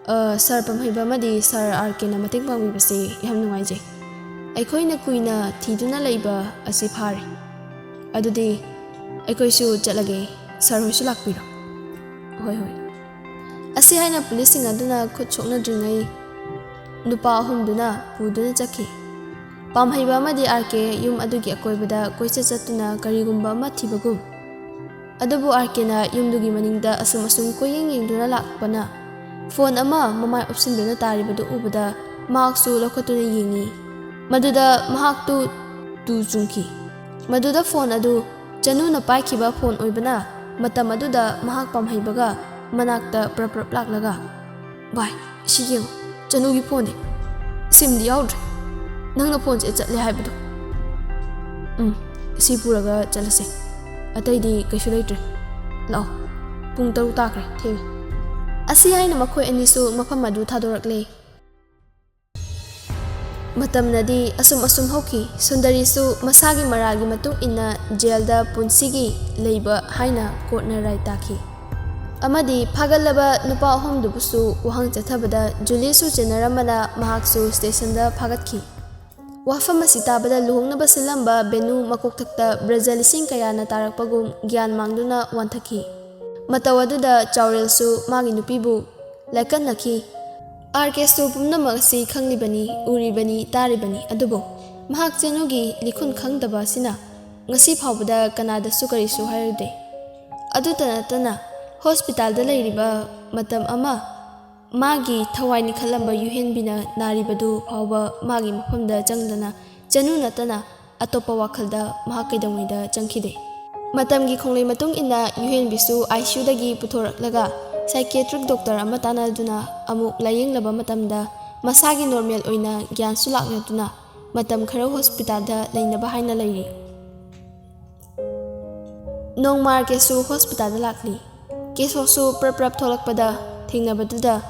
"ꯑ, ꯁꯥꯔ ꯄꯥꯝꯍꯩꯕ ꯑꯃꯗꯤ ꯁꯥꯔ ꯑꯥꯔ ꯀꯦꯅ ꯃꯇꯦꯡ ꯄꯥꯡꯕꯤꯕꯁꯦ ꯌꯥꯝ ꯅꯨꯡꯉꯥꯏꯖꯩ꯫ ꯑꯩꯈꯣꯏꯅ ꯀꯨꯏꯅ ꯊꯤꯗꯨꯅ ꯂꯩꯕ ꯑꯁꯤ ꯐꯥꯔꯦ꯫ ꯑꯗꯨꯗꯤ ꯑꯩꯈꯣꯏꯁꯨ ꯆꯠꯂꯒꯦ, ꯁꯥꯔ ꯍꯣꯏꯁꯨ ꯂꯥꯛꯄꯤꯔꯣ꯫" "ꯍꯣꯏ, ꯍꯣꯏ꯫" ꯑꯁꯤ ꯍꯥꯏꯅ ꯄꯨꯂꯤꯁꯁꯤꯡ ꯑꯗꯨꯅ ꯈꯨꯠ ꯁꯣꯛꯅꯗ꯭ꯔꯤꯉꯩ ꯅꯨꯄꯥ ꯑꯍꯨꯝꯗꯨꯅ ꯄꯨꯗꯨꯅ ꯆꯠꯈꯤ꯫ ꯄꯥꯝꯍꯩꯕ ꯑꯃꯗꯤ ꯑꯥꯔ ꯀꯦ ꯌꯨꯝ ꯑꯗꯨꯒꯤ ꯑꯀꯣꯏꯕꯗ ꯀꯣꯏꯆꯠ ꯆꯠꯇꯨꯅ ꯀꯔꯤꯒꯨꯝꯕ ꯑꯃ ꯊꯤꯕꯒꯨꯝ꯫ ꯑꯗꯨꯕꯨ ꯑꯥꯔ ꯀꯦꯅ ꯌꯨꯝꯗꯨꯒꯤ ꯃꯅꯤꯡꯗ ꯑꯁꯨꯝ ꯑꯁꯨꯝ ꯀꯣꯏꯌꯦꯡ ꯌꯦꯡꯗꯨꯅ ꯂꯥꯛꯄꯅ ꯐꯣꯟ ꯑꯃ ꯃꯃꯥꯏ ꯎꯞꯁꯤꯟꯗꯨꯅ ꯇꯥꯔꯤꯕꯗꯨ ꯎꯕꯗ ꯃꯍꯥꯛꯁꯨ ꯂꯧꯈꯠꯇꯨꯅ ꯌꯦꯡꯉꯤ꯫ ꯃꯗꯨꯗ ꯃꯍꯥꯛꯇꯨ ꯇꯨ ꯆꯨꯡꯈꯤ꯫ ꯃꯗꯨꯗ ꯐꯣꯟ ꯑꯗꯨ ꯆꯅꯨꯅ ꯄꯥꯏꯈꯤꯕ ꯐꯣꯟ ꯑꯣꯏꯕꯅ ꯃꯇꯝ ꯑꯗꯨꯗ ꯃꯍꯥꯛ ꯄꯥꯝꯍꯩꯕꯒ ꯃꯅꯥꯛꯇ ꯄ꯭ꯔꯞ ꯄ꯭ꯔꯞ ꯂꯥꯛꯂꯒ, "ꯚꯥꯏ, ꯁꯤ ꯌꯦꯡꯉꯨ, ꯆꯅꯨꯒꯤ ꯐꯣꯟꯅꯦ꯫ ꯁꯤꯝꯗꯤ ꯌꯥꯎꯗ꯭ꯔꯦ꯫ ꯅꯪꯅ ꯐꯣꯟꯁꯦ ꯆꯠꯂꯦ ꯍꯥꯏꯕꯗꯣ꯫" "ꯎꯝ, ꯁꯤ ꯄꯨꯔꯒ ꯆꯠꯂꯁꯦ꯫ ꯑꯇꯩꯗꯤ ꯀꯩꯁꯨ ꯂꯩꯇ꯭ꯔꯦ꯫ ꯂꯥꯛꯑꯣ, ꯄꯨꯡ ꯇꯔꯨꯛ ꯇꯥꯈ꯭ꯔꯦ, ꯊꯦꯡꯉꯦ꯫" ꯑꯁꯤ ꯍꯥꯏꯅ ꯃꯈꯣꯏ ꯑꯅꯤꯁꯨ ꯃꯐꯝ ꯑꯗꯨ ꯊꯥꯗꯣꯔꯛꯂꯦ꯫ ꯃꯇꯝꯅꯗꯤ ꯑꯁꯨꯝ ꯑꯁꯨꯝ ꯍꯧꯈꯤ꯫ ꯁꯨꯟꯗꯔꯤꯁꯨ ꯃꯁꯥꯒꯤ ꯃꯔꯥꯜꯒꯤ ꯃꯇꯨꯡ ꯏꯟꯅ ꯖꯦꯜꯗ ꯄꯨꯟꯁꯤꯒꯤ ꯂꯩꯕ ꯍꯥꯏꯅ ꯀꯣꯔꯠꯅ ꯔꯥꯏ ꯇꯥꯈꯤ꯫ ꯑꯃꯗꯤ ꯐꯥꯒꯠꯂꯕ ꯅꯨꯄꯥ ꯑꯍꯨꯝꯗꯨꯕꯨꯁꯨ ꯋꯥꯍꯪ ꯆꯠꯊꯕꯗ ꯖꯨꯂꯤꯁꯨ ꯆꯦꯟꯅꯔꯝꯕꯅ ꯃꯍꯥꯛꯁꯨ ꯁ꯭ꯇꯦꯁꯟꯗ ꯐꯥꯒꯠꯈꯤ꯫ ꯋꯥꯐꯝ ꯑꯁꯤ ꯇꯥꯕꯗ ꯂꯨꯍꯣꯡꯅꯕ ꯁꯤꯜꯂꯝꯕ ꯕꯦꯅꯨ ꯃꯀꯣꯛꯊꯛꯇ ꯕ꯭ꯔꯖ ꯂꯤꯁꯤꯡ ꯀꯌꯥꯅ ꯇꯥꯔꯛꯄꯒꯨꯝ ꯒ꯭ꯌꯥꯟ ꯃꯥꯡꯗꯨꯅ ꯋꯥꯟꯊꯈꯤ꯫ ꯃꯇꯧ ꯑꯗꯨꯗ ꯆꯥꯎꯔꯦꯜꯁꯨ ꯃꯥꯒꯤ ꯅꯨꯄꯤꯕꯨ ꯂꯥꯏꯀꯠꯅꯈꯤ꯫ ꯑꯥꯔ ꯀꯦꯁꯨ ꯄꯨꯝꯅꯃꯛ ꯑꯁꯤ ꯈꯪꯂꯤꯕꯅꯤ, ꯎꯔꯤꯕꯅꯤ, ꯇꯥꯔꯤꯕꯅꯤ, ꯑꯗꯨꯕꯨ ꯃꯍꯥꯛ ꯆꯦꯅꯨꯒꯤ ꯂꯤꯈꯨꯟ ꯈꯪꯗꯕ ꯑꯁꯤꯅ ꯉꯁꯤ ꯐꯥꯎꯕꯗ ꯀꯅꯥꯗꯁꯨ ꯀꯔꯤꯁꯨ ꯍꯥꯏꯔꯨꯗꯦ꯫ ꯑꯗꯨꯇ ꯅꯠꯇꯅ ꯍꯣꯁꯄꯤꯇꯥꯜꯗ ꯂꯩꯔꯤꯕ ꯃꯇꯝ ꯑꯃ, ꯃꯥꯒꯤ ꯊꯋꯥꯏ ꯅꯤꯈꯠꯂꯝꯕ ꯌꯨꯍꯦꯟꯕꯤꯅ ꯅꯥꯔꯤꯕꯗꯨ ꯐꯥꯎꯕ ꯃꯥꯒꯤ ꯃꯐꯝꯗ ꯆꯪꯗꯅ ꯆꯅꯨ ꯅꯠꯇꯅ ꯑꯇꯣꯞꯄ ꯋꯥꯈꯜꯗ ꯃꯍꯥꯛ ꯀꯩꯗꯧꯉꯩꯗ ꯆꯪꯈꯤꯗꯦ꯫ ꯃꯇꯝꯒꯤ ꯈꯣꯡꯂꯩ ꯃꯇꯨꯡ ꯏꯟꯅ ꯌꯨꯍꯦꯟꯕꯤꯁꯨ ꯑꯥꯏ ꯁꯤ ꯌꯨꯗꯒꯤ ꯄꯨꯊꯣꯔꯛꯂꯒ psychiatric doctor ꯑꯃ ꯇꯥꯟꯅꯗꯨꯅ ꯑꯃꯨꯛ ꯂꯥꯌꯦꯡꯂꯕ ꯃꯇꯝꯗ ꯃꯁꯥꯒꯤ ꯅꯣꯔꯃꯦꯜ ꯑꯣꯏꯅ ꯒ꯭ꯌꯥꯟꯁꯨ ꯂꯥꯛꯂꯗꯨꯅ ꯃꯇꯝ ꯈꯔ ꯍꯣꯁꯄꯤꯇꯥꯜꯗ ꯂꯩꯅꯕ ꯍꯥꯏꯅ ꯂꯩꯔꯤ꯫ ꯅꯣꯡꯃ ꯑꯥꯔ ꯀꯦꯁꯨ ꯍꯣꯁꯄꯤꯇꯥꯜꯗ ꯂꯥꯛꯂꯤ꯫ ꯀꯦꯁꯣꯁꯨ ꯄ꯭ꯔꯞ ꯄ꯭ꯔꯞ ꯊꯣꯛꯂꯛꯄꯗ ꯊꯦꯡꯅꯕꯗꯨꯗ,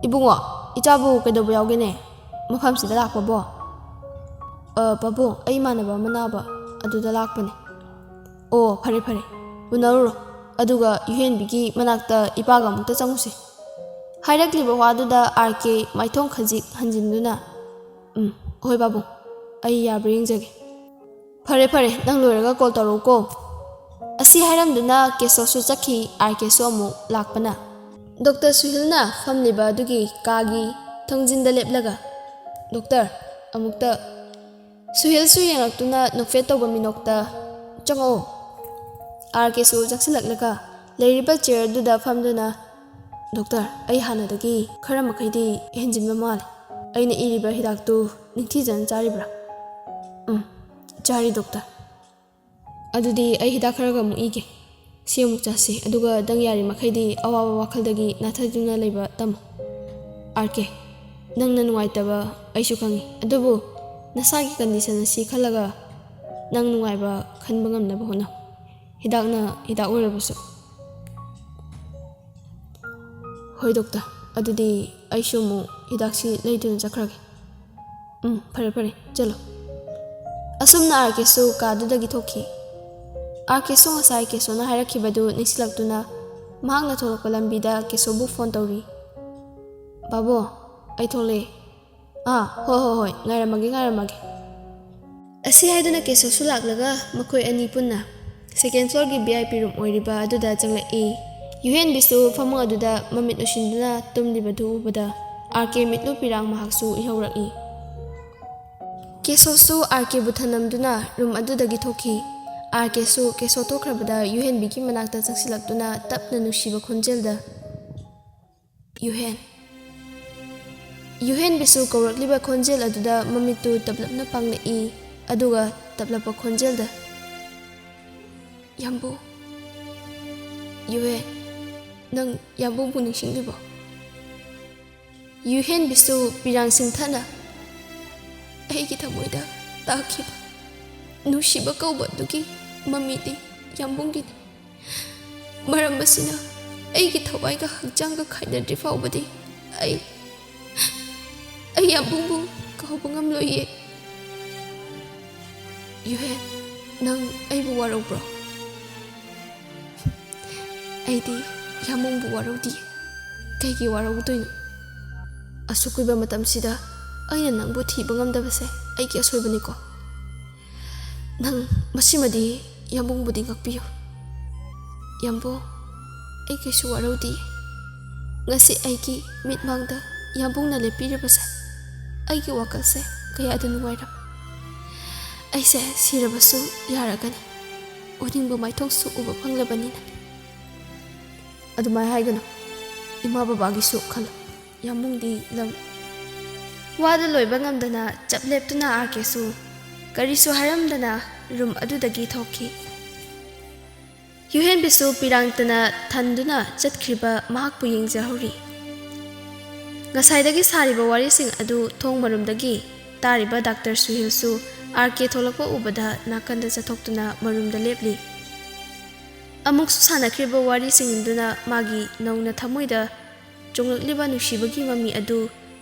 "ꯏꯕꯨꯡꯉꯣ, ꯏꯆꯥꯕꯨ ꯀꯩꯗꯧꯕ ꯌꯥꯎꯒꯦꯅꯦ ꯃꯐꯝꯁꯤꯗ ꯂꯥꯛꯄꯕꯣ?" "ꯑ, ꯄꯥꯕꯨꯡ, ꯑꯩ ꯏꯃꯥꯟꯅꯕ ꯑꯃ ꯅꯥꯕ ꯑꯗꯨꯗ ꯂꯥꯛꯄꯅꯦ꯫" "ꯑꯣ, ꯐꯔꯦ ꯐꯔꯦ, ꯎꯅꯔꯨꯔꯣ꯫ ꯑꯗꯨꯒ ꯌꯨꯍꯦꯟꯕꯤꯒꯤ ꯃꯅꯥꯛꯇ ꯏꯄꯥꯒ ꯑꯃꯨꯛꯇ ꯆꯪꯉꯨꯁꯦ꯫" ꯍꯥꯏꯔꯛꯂꯤꯕ ꯋꯥꯗꯨꯗ ꯑꯥꯔ ꯀꯦ ꯃꯥꯏꯊꯣꯡ ꯈꯖꯤꯛ ꯍꯟꯖꯤꯟꯗꯨꯅ, "ꯎꯝ, ꯍꯣꯏ ꯄꯥꯕꯨꯡ, ꯑꯩ ꯌꯥꯕ꯭ꯔꯥ ꯌꯦꯡꯖꯒꯦ꯫" "ꯐꯔꯦ ꯐꯔꯦ, ꯅꯪ ꯂꯣꯏꯔꯒ ꯀꯣꯜ ꯇꯧꯔꯛꯎꯀꯣ꯫" ꯑꯁꯤ ꯍꯥꯏꯔꯝꯗꯨꯅ ꯀꯦꯁꯣꯁꯨ ꯆꯠꯈꯤ꯫ ꯑꯥꯔ ꯀꯦꯁꯨ ꯑꯃꯨꯛ ꯂꯥꯛꯄꯅ ꯗꯣꯛꯇꯔ ꯁꯨꯍꯤꯜꯅ ꯐꯝꯂꯤꯕ ꯑꯗꯨꯒꯤ ꯀꯥꯒꯤ ꯊꯣꯡꯖꯤꯟꯗ ꯂꯦꯞꯂꯒ, "ꯗꯣꯛꯇꯔ, ꯑꯃꯨꯛꯇ꯫" ꯁꯨꯍꯤꯜꯁꯨ ꯌꯦꯡꯂꯛꯇꯨꯅ ꯅꯣꯛꯐꯦꯠ ꯇꯧꯕ ꯃꯤꯅꯣꯛꯇ, "ꯆꯪꯉꯛꯑꯣ꯫" ꯑꯥꯔ ꯀꯦꯁꯨ ꯆꯪꯁꯤꯜꯂꯛꯂꯒ ꯂꯩꯔꯤꯕ ꯆꯤꯌꯔꯗꯨꯗ ꯐꯝꯗꯨꯅ, "ꯗꯣꯛꯇꯔ, ꯑꯩ ꯍꯥꯟꯅꯗꯒꯤ ꯈꯔ ꯃꯈꯩꯗꯤ ꯍꯦꯟꯖꯤꯟꯕ ꯃꯥꯜꯂꯦ꯫ ꯑꯩꯅ ꯏꯔꯤꯕ ꯍꯤꯗꯥꯛꯇꯨ ꯅꯤꯡꯊꯤꯖꯅ ꯆꯥꯔꯤꯕ꯭ꯔꯥ?" "ꯎꯝ, ꯆꯥꯔꯤ ꯗꯣꯛꯇꯔ꯫" "ꯑꯗꯨꯗꯤ ꯑꯩ ꯍꯤꯗꯥꯛ ꯈꯔꯒ ꯑꯃꯨꯛ ꯏꯒꯦ꯫ ꯁꯤ ꯑꯃꯨꯛ ꯆꯥꯁꯤ, ꯑꯗꯨꯒ ꯅꯪ ꯌꯥꯔꯤꯃꯈꯩꯗꯤ ꯑꯋꯥꯕ ꯋꯥꯈꯜꯗꯒꯤ ꯅꯥꯊꯩꯗꯨꯅ ꯂꯩꯕ ꯇꯝꯃꯨ꯫" "ꯑꯥꯔ ꯀꯦ, ꯅꯪꯅ ꯅꯨꯡꯉꯥꯏꯇꯕ ꯑꯩꯁꯨ ꯈꯪꯉꯤ, ꯑꯗꯨꯕꯨ ꯅꯁꯥꯒꯤ ꯀꯟꯗꯤꯁꯟ ꯑꯁꯤ ꯈꯜꯂꯒ ꯅꯪ ꯅꯨꯡꯉꯥꯏꯕ ꯈꯟꯕ ꯉꯝꯅꯕ ꯍꯣꯠꯅꯧ꯫ ꯍꯤꯗꯥꯛꯅ ꯍꯤꯗꯥꯛ ꯑꯣꯏꯔꯕꯁꯨ꯫" "ꯍꯣꯏ ꯗꯣꯛꯇꯔ, ꯑꯗꯨꯗꯤ ꯑꯩꯁꯨ ꯑꯃꯨꯛ ꯍꯤꯗꯥꯛꯁꯤ ꯂꯩꯗꯨꯅ ꯆꯠꯈ꯭ꯔꯒꯦ꯫" "ꯎꯝ, ꯐꯔꯦ ꯐꯔꯦ, ꯆꯠꯂꯣ꯫" ꯑꯁꯨꯝꯅ ꯑꯥꯔ ꯀꯦꯁꯨ ꯀꯥꯗꯨꯗꯒꯤ ꯊꯣꯛꯈꯤ꯫ ꯑꯥꯔ ꯀꯦꯁꯨ ꯉꯁꯥꯏ ꯀꯦꯁꯣꯅ ꯍꯥꯏꯔꯛꯈꯤꯕꯗꯨ ꯅꯤꯡꯁꯤꯡꯂꯛꯇꯨꯅ ꯃꯍꯥꯛꯅ ꯊꯣꯛꯂꯛꯄ ꯂꯝꯕꯤꯗ ꯀꯦꯁꯣꯕꯨ ꯐꯣꯟ ꯇꯧꯔꯤ꯫ "ꯕꯥꯕꯣ, ꯑꯩ ꯊꯣꯛꯂꯛꯑꯦ꯫" "ꯑꯥ, ꯍꯣꯏ ꯍꯣꯏ ꯍꯣꯏ, ꯉꯥꯏꯔꯝꯃꯒꯦ ꯉꯥꯏꯔꯝꯃꯒꯦ꯫" ꯑꯁꯤ ꯍꯥꯏꯗꯨꯅ ꯀꯦꯁꯣꯁꯨ ꯂꯥꯛꯂꯒ ꯃꯈꯣꯏ ꯑꯅꯤ ꯄꯨꯟꯅ ꯁꯦꯀꯦꯟ ꯐ꯭ꯂꯣꯔꯒꯤ ꯚꯤ ꯑꯥꯏ ꯄꯤ ꯔꯨꯝ ꯑꯣꯏꯔꯤꯕ ꯑꯗꯨꯗ ꯆꯪꯂꯛꯏ꯫ ꯌꯨꯍꯦꯟꯕꯤꯁꯨ ꯐꯃꯨꯡ ꯑꯗꯨꯗ ꯃꯃꯤꯠ ꯎꯏꯁꯤꯟꯗꯨꯅ ꯇꯨꯝꯂꯤꯕꯗꯨ ꯎꯕꯗ ꯑꯥꯔ ꯀꯦ ꯃꯤꯠꯂꯨ ꯄꯤꯔꯥꯡ ꯃꯍꯥꯛꯁꯨ ꯎꯏꯍꯧꯔꯛꯏ꯫ ꯀꯦꯁꯣꯁꯨ ꯑꯥꯔ ꯀꯦꯕꯨ ꯊꯅꯝꯗꯨꯅ ꯔꯨꯝ ꯑꯗꯨꯗꯒꯤ ꯊꯣꯛꯈꯤ꯫ ꯑꯥꯔ ꯀꯦꯁꯨ ꯀꯦꯁꯣ ꯇꯣꯛꯈ꯭ꯔꯕꯗ ꯌꯨꯍꯦꯟꯕꯤꯒꯤ ꯃꯅꯥꯛꯇ ꯆꯪꯁꯤꯜꯂꯛꯇꯨꯅ ꯇꯞꯅ ꯅꯨꯡꯁꯤꯕ ꯈꯣꯟꯖꯦꯜꯗ, "ꯌꯨꯍꯦꯟ꯫" ꯌꯨꯍꯦꯟꯕꯤꯁꯨ ꯀꯧꯔꯛꯂꯤꯕ ꯈꯣꯟꯖꯦꯜ ꯑꯗꯨꯗ ꯃꯃꯤꯠꯇꯨ ꯇꯞꯂꯞꯅ ꯄꯥꯡꯂꯛꯏ, ꯑꯗꯨꯒ ꯇꯞꯂꯞꯄ ꯈꯣꯟꯖꯦꯜꯗ, "ꯌꯥꯝꯕꯨꯡ, ꯌꯨꯍꯦꯟ, ꯅꯪ ꯌꯥꯝꯕꯨꯡꯕꯨ ꯅꯤꯡꯁꯤꯡꯂꯤꯕꯣ?" ꯌꯨꯍꯦꯟꯕꯤꯁꯨ ꯄꯤꯔꯥꯡ ꯁꯤꯟꯊꯅ, "ꯑꯩꯒꯤ ꯊꯃꯣꯏꯗ ꯇꯥꯈꯤꯕ ꯅꯨꯡꯁꯤꯕ ꯀꯧꯕ ꯑꯗꯨꯒꯤ ꯃꯃꯤꯗꯤ ꯌꯥꯝꯕꯨꯡꯒꯤꯅꯤ꯫ ꯃꯔꯝ ꯑꯁꯤꯅ ꯑꯩꯒꯤ ꯊꯋꯥꯏꯒ ꯍꯛꯆꯥꯡꯒ ꯈꯥꯏꯅꯗ꯭ꯔꯤ ꯐꯥꯎꯕꯗꯤ ꯑꯩ, ꯑꯩ ꯌꯥꯝꯕꯨꯡꯕꯨ ꯀꯥꯎꯕ ꯉꯝꯂꯣꯏꯌꯦ꯫" "ꯌꯨꯍꯦꯟ, ꯅꯪ ꯑꯩꯕꯨ ꯋꯥꯔꯧꯕ꯭ꯔꯣ?" "ꯑꯩꯗꯤ ꯌꯥꯝꯕꯨꯡꯕꯨ ꯋꯥꯔꯧꯗꯤꯌꯦ꯫ ꯀꯩꯒꯤ ꯋꯥꯔꯧꯗꯣꯏꯅꯣ? ꯑꯁꯨꯛ ꯀꯨꯏꯕ ꯃꯇꯝꯁꯤꯗ ꯑꯩꯅ ꯅꯪꯕꯨ ꯊꯤꯕ ꯉꯝꯗꯕꯁꯦ ꯑꯩꯒꯤ ꯑꯁꯣꯏꯕꯅꯤꯀꯣ꯫ ꯅꯪ ꯃꯁꯤꯃꯗꯤ ꯌꯥꯝꯕꯨꯡꯕꯨꯗꯤ ꯉꯥꯛꯄꯤꯌꯨ꯫" "ꯌꯥꯝꯕꯨꯡ, ꯑꯩ ꯀꯩꯁꯨ ꯋꯥꯔꯧꯗꯤꯌꯦ꯫ ꯉꯁꯤ ꯑꯩꯒꯤ ꯃꯤꯠꯃꯥꯡꯗ ꯌꯥꯝꯕꯨꯡꯅ ꯂꯦꯞꯄꯤꯔꯤꯕꯁꯦ ꯑꯩꯒꯤ ꯋꯥꯈꯜꯁꯦ ꯀꯌꯥꯗ ꯅꯨꯡꯉꯥꯏꯔꯕ꯫ ꯑꯩꯁꯦ ꯁꯤꯔꯕꯁꯨ ꯌꯥꯔꯒꯅꯤ, ꯎꯅꯤꯡꯕ ꯃꯥꯏꯊꯣꯡꯁꯨ ꯎꯕ ꯐꯪꯂꯕꯅꯤꯅ꯫" "ꯑꯗꯨꯃꯥꯏ ꯍꯥꯏꯒꯅꯨ꯫ ꯏꯃꯥ ꯕꯕꯥꯒꯤꯁꯨ ꯈꯜꯂꯨ꯫ ꯌꯥꯝꯕꯨꯡꯗꯤ ꯂꯝ꯫" ꯋꯥꯗꯨ ꯂꯣꯏꯕ ꯉꯝꯗꯅ ꯆꯞ ꯂꯦꯞꯇꯨꯅ ꯑꯥꯔ ꯀꯦꯁꯨ ꯀꯔꯤꯁꯨ ꯍꯥꯏꯔꯝꯗꯅ ꯔꯨꯝ ꯑꯗꯨꯗꯒꯤ ꯊꯣꯛꯈꯤ꯫ ꯌꯨꯍꯦꯟꯕꯤꯁꯨ ꯄꯤꯔꯥꯡꯇꯅ ꯊꯟꯗꯨꯅ ꯆꯠꯈ꯭ꯔꯤꯕ ꯃꯍꯥꯛꯄꯨ ꯌꯦꯡꯖꯍꯧꯔꯤ꯫ ꯉꯁꯥꯏꯗꯒꯤ ꯁꯥꯔꯤꯕ ꯋꯥꯔꯤꯁꯤꯡ ꯑꯗꯨ ꯊꯣꯡ ꯃꯔꯨꯝꯗꯒꯤ ꯇꯥꯔꯤꯕ ꯗꯥꯛꯇꯔ ꯁꯨꯍꯤꯜꯁꯨ ꯑꯥꯔ ꯀꯦ ꯊꯣꯛꯂꯛꯄ ꯎꯕꯗ ꯅꯥꯀꯟꯗ ꯆꯠꯊꯣꯛꯇꯨꯅ ꯃꯔꯨꯝꯗ ꯂꯦꯞꯂꯤ꯫ ꯑꯃꯨꯛꯁꯨ ꯁꯥꯟꯅꯈ꯭ꯔꯤꯕ ꯋꯥꯔꯤꯁꯤꯡꯗꯨꯅ ꯃꯥꯒꯤ ꯅꯧꯅ ꯊꯃꯣꯏꯗ ꯆꯣꯡꯂꯛꯂꯤꯕ ꯅꯨꯡꯁꯤꯕꯒꯤ ꯃꯃꯤ ꯑꯗꯨ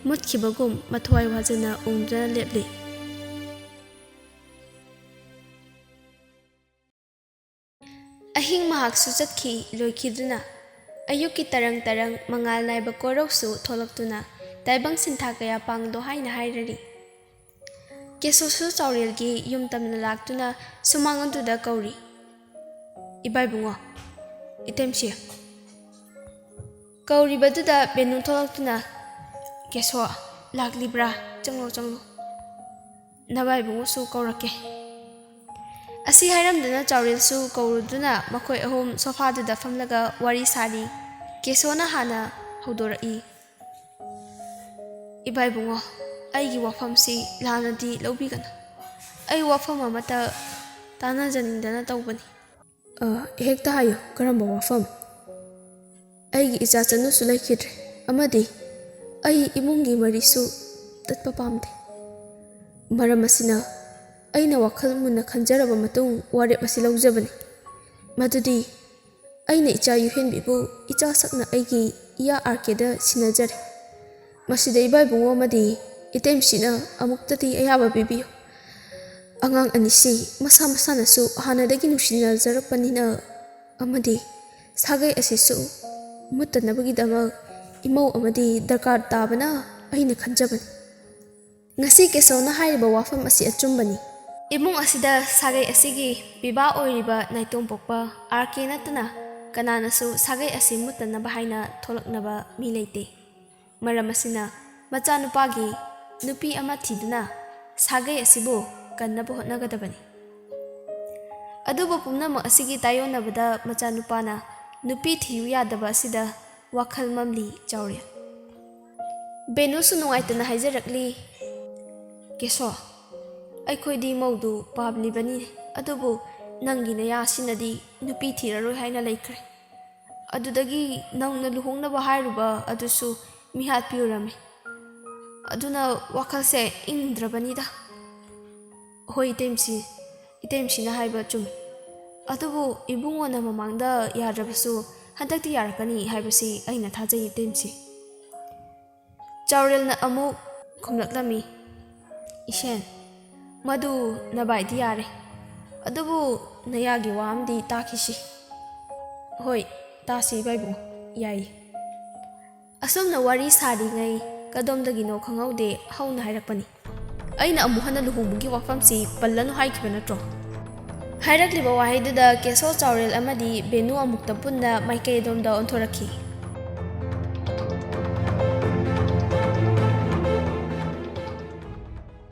ꯃꯨꯠꯈꯤꯕꯒꯨꯝ ꯃꯊ꯭ꯋꯥꯏ ꯋꯥꯖꯅ ꯎꯪꯗꯨꯅ ꯂꯦꯞꯂꯤ꯫ ꯑꯍꯤꯡ ꯃꯍꯥꯛꯁꯨ ꯆꯠꯈꯤ ꯂꯣꯏꯈꯤꯗꯨꯅ꯫ ꯑꯌꯨꯛꯀꯤ ꯇꯔꯪ ꯇꯔꯪ ꯃꯉꯥꯜ ꯅꯥꯏꯕ ꯀꯣꯔꯧꯁꯨ ꯊꯣꯛꯂꯛꯇꯨꯅ ꯇꯥꯏꯕꯪ ꯁꯤꯟꯊꯥ ꯀꯌꯥ ꯄꯥꯡꯗꯣ ꯍꯥꯏꯅ ꯍꯥꯏꯔꯔꯤ꯫ ꯀꯦꯁꯣꯁꯨ ꯆꯥꯎꯔꯦꯜꯒꯤ ꯌꯨꯝ ꯇꯝꯅ ꯂꯥꯛꯇꯨꯅ ꯁꯨꯃꯥꯡ ꯑꯗꯨꯗ ꯀꯧꯔꯤ, "ꯏꯕꯥꯏꯕꯨꯡꯉꯣ, ꯏꯇꯩꯃꯁꯤ꯫" ꯀꯧꯔꯤꯕꯗꯨꯗ ꯕꯦꯅꯨ ꯊꯣꯛꯂꯛꯇꯨꯅ, "ꯀꯦꯁꯣ, ꯂꯥꯛꯂꯤꯕ꯭ꯔꯥ? ꯆꯪꯂꯣ, ꯆꯪꯂꯣ꯫ ꯅꯕꯥꯏꯕꯨꯡꯉꯣꯁꯨ ꯀꯧꯔꯛꯀꯦ꯫" ꯁꯤ ꯍꯥꯏꯔꯝꯗꯨꯅ ꯆꯥꯎꯔꯦꯜꯁꯨ ꯀꯧꯔꯨꯗꯨꯅ ꯃꯈꯣꯏ ꯑꯍꯨꯝ ꯁꯣꯐꯥꯗꯨꯗ ꯐꯝꯂꯒ ꯋꯥꯔꯤ ꯁꯥꯔꯤ꯫ ꯀꯦꯁꯣꯅ ꯍꯥꯟꯅ ꯍꯧꯗꯣꯔꯛꯏ꯫ "ꯏꯕꯥ ꯏꯕꯨꯡꯉꯣ, ꯑꯩꯒꯤ ꯋꯥꯐꯝꯁꯤ ꯂꯥꯟꯅꯗꯤ ꯂꯧꯕꯤꯒꯅꯨ꯫ ꯑꯩ ꯋꯥꯐꯝ ꯑꯃꯠꯇ ꯇꯥꯟꯅꯖꯅꯤꯡꯗꯅ ꯇꯧꯕꯅꯤ꯫" "ꯑ, ꯍꯦꯛꯇ ꯍꯥꯏꯌꯨ, ꯀꯔꯝꯕ ꯋꯥꯐꯝ?" "ꯑꯩꯒꯤ ꯏꯆꯥ ꯆꯅꯨꯁꯨ ꯂꯩꯈꯤꯗ꯭ꯔꯦ, ꯑꯃꯗꯤ ꯑꯩ ꯏꯃꯨꯡꯒꯤ ꯃꯔꯤꯁꯨ ꯇꯠꯄ ꯄꯥꯝꯗꯦ꯫ ꯃꯔꯝ ꯑꯁꯤꯅ ꯑꯩꯅ ꯋꯥꯈꯜ ꯃꯨꯟꯅ ꯈꯟꯖꯔꯕ ꯃꯇꯨꯡ ꯋꯥꯔꯦꯞ ꯑꯁꯤ ꯂꯧꯖꯕꯅꯤ꯫ ꯃꯗꯨꯗꯤ ꯑꯩꯅ ꯏꯆꯥ ꯌꯨꯍꯦꯟꯕꯤꯕꯨ ꯏꯆꯥ ꯁꯛꯅ ꯑꯩꯒꯤ ꯏꯌꯥ ꯑꯥꯔ ꯀꯦꯗ ꯁꯤꯟꯅꯖꯔꯦ꯫ ꯃꯁꯤꯗ ꯏꯕꯥ ꯏꯕꯨꯡꯉꯣ ꯑꯃꯗꯤ ꯏꯇꯩꯃꯁꯤꯅ ꯑꯃꯨꯛꯇꯗꯤ ꯑꯌꯥꯕ ꯄꯤꯕꯤꯌꯨ꯫ ꯑꯉꯥꯡ ꯑꯅꯤꯁꯤ ꯃꯁꯥ ꯃꯁꯥꯅꯁꯨ ꯍꯥꯟꯅꯗꯒꯤ ꯅꯨꯡꯁꯤꯅꯖꯔꯛꯄꯅꯤꯅ, ꯑꯃꯗꯤ ꯁꯥꯒꯩ ꯑꯁꯤꯁꯨ ꯃꯨꯠꯇꯅꯕꯒꯤꯗꯃꯛ ꯏꯃꯧ ꯑꯃꯗꯤ ꯗꯔꯀꯥꯔ ꯇꯥꯕꯅ ꯑꯩꯅ ꯈꯟꯖꯕꯅꯤ꯫" ꯉꯁꯤ ꯀꯦꯁꯣꯅ ꯍꯥꯏꯔꯤꯕ ꯋꯥꯐꯝ ꯑꯁꯤ ꯑꯆꯨꯝꯕꯅꯤ꯫ ꯏꯃꯨꯡ ꯑꯁꯤꯗ ꯁꯥꯒꯩ ꯑꯁꯤꯒꯤ ꯄꯤꯕꯥ ꯑꯣꯏꯔꯤꯕ ꯅꯥꯏꯇꯣꯝ ꯄꯣꯛꯄ ꯑꯥꯔ ꯀꯦ ꯅꯠꯇꯅ ꯀꯅꯥꯅꯁꯨ ꯁꯥꯒꯩ ꯑꯁꯤ ꯃꯨꯠꯇꯅꯕ ꯍꯥꯏꯅ ꯊꯣꯛꯂꯛꯅꯕ ꯃꯤ ꯂꯩꯇꯦ꯫ ꯃꯔꯝ ꯑꯁꯤꯅ ꯃꯆꯥꯅꯨꯄꯥꯒꯤ ꯅꯨꯄꯤ ꯑꯃ ꯊꯤꯗꯨꯅ ꯁꯥꯒꯩ ꯑꯁꯤꯕꯨ ꯀꯟꯅꯕ ꯍꯣꯠꯅꯒꯗꯕꯅꯤ꯫ ꯑꯗꯨꯕꯨ ꯄꯨꯝꯅꯃꯛ ꯑꯁꯤꯒꯤ ꯇꯥꯏꯌꯣꯟꯅꯕꯗ ꯃꯆꯥꯅꯨꯄꯥꯅ ꯅꯨꯄꯤ ꯊꯤꯌꯨ ꯌꯥꯗꯕ ꯑꯁꯤꯗ ꯋꯥꯈꯜ ꯃꯝꯂꯤ ꯆꯥꯎꯔꯦꯜ꯫ ꯕꯦꯅꯨꯁꯨ ꯅꯨꯡꯉꯥꯏꯇꯅ ꯍꯥꯏꯖꯔꯛꯂꯤ, "ꯀꯦꯁꯣ, ꯑꯩꯈꯣꯏꯗꯤ ꯃꯧꯗꯨ ꯄꯥꯝꯂꯤꯕꯅꯤ, ꯑꯗꯨꯕꯨ ꯅꯪꯒꯤ ꯅꯌꯥꯁꯤꯅꯗꯤ ꯅꯨꯄꯤ ꯊꯤꯔꯔꯣꯏ ꯍꯥꯏꯅ ꯂꯩꯈ꯭ꯔꯦ꯫ ꯑꯗꯨꯗꯒꯤ ꯅꯧꯅ ꯂꯨꯍꯣꯡꯅꯕ ꯍꯥꯏꯔꯨꯕ ꯑꯗꯨꯁꯨ ꯃꯤꯍꯥꯠꯄꯤꯔꯨꯔꯝꯃꯤ꯫ ꯑꯗꯨꯅ ꯋꯥꯈꯜꯁꯦ ꯏꯪꯗ꯭ꯔꯕꯅꯤꯗ꯫" "ꯍꯣꯏ ꯏꯇꯩꯃꯁꯤ, ꯏꯇꯩꯃꯁꯤꯅ ꯍꯥꯏꯕ ꯆꯨꯝꯃꯤ꯫ ꯑꯗꯨꯕꯨ ꯏꯕꯨꯡꯉꯣꯅ ꯃꯃꯥꯡꯗ ꯌꯥꯗ꯭ꯔꯕꯁꯨ ꯍꯟꯗꯛꯇꯤ ꯌꯥꯔꯛꯀꯅꯤ ꯍꯥꯏꯕꯁꯤ ꯑꯩꯅ ꯊꯥꯖꯩ ꯏꯇꯩꯃꯁꯤ꯫" ꯆꯥꯎꯔꯦꯜꯅ ꯑꯃꯨꯛ ꯈꯨꯝꯂꯛꯂꯝꯃꯤ, "ꯏꯁꯦꯟ, ꯃꯗꯨ ꯅꯕꯥꯏꯗꯤ ꯌꯥꯔꯦ, ꯑꯗꯨꯕꯨ ꯅꯌꯥꯒꯤ ꯋꯥ ꯑꯃꯗꯤ ꯇꯥꯈꯤꯁꯤ꯫" "ꯍꯣꯏ, ꯇꯥꯁꯤ ꯏꯕꯥ ꯏꯕꯨꯡꯉꯣ, ꯌꯥꯏꯌꯦ꯫" ꯑꯁꯨꯝꯅ ꯋꯥꯔꯤ ꯁꯥꯔꯤꯉꯩ ꯀꯗꯣꯝꯗꯒꯤꯅꯣ ꯈꯪꯍꯧꯗꯦ ꯍꯧꯅ ꯍꯥꯏꯔꯛꯄꯅꯤ, "ꯑꯩꯅ ꯑꯃꯨꯛ ꯍꯟꯅ ꯂꯨꯍꯣꯡꯕꯒꯤ ꯋꯥꯐꯝꯁꯤ ꯄꯜꯂꯅꯨ ꯍꯥꯏꯈꯤꯕ ꯅꯠꯇ꯭ꯔꯣ?" ꯍꯥꯏꯔꯛꯂꯤꯕ ꯋꯥꯍꯩꯗꯨꯗ ꯀꯦꯁꯣ, ꯆꯥꯎꯔꯦꯜ ꯑꯃꯗꯤ ꯕꯦꯅꯨ ꯑꯃꯨꯛꯇ ꯄꯨꯟꯅ ꯃꯥꯏꯀꯩ ꯑꯗꯣꯝꯗ ꯑꯣꯟꯊꯣꯔꯛꯈꯤ꯫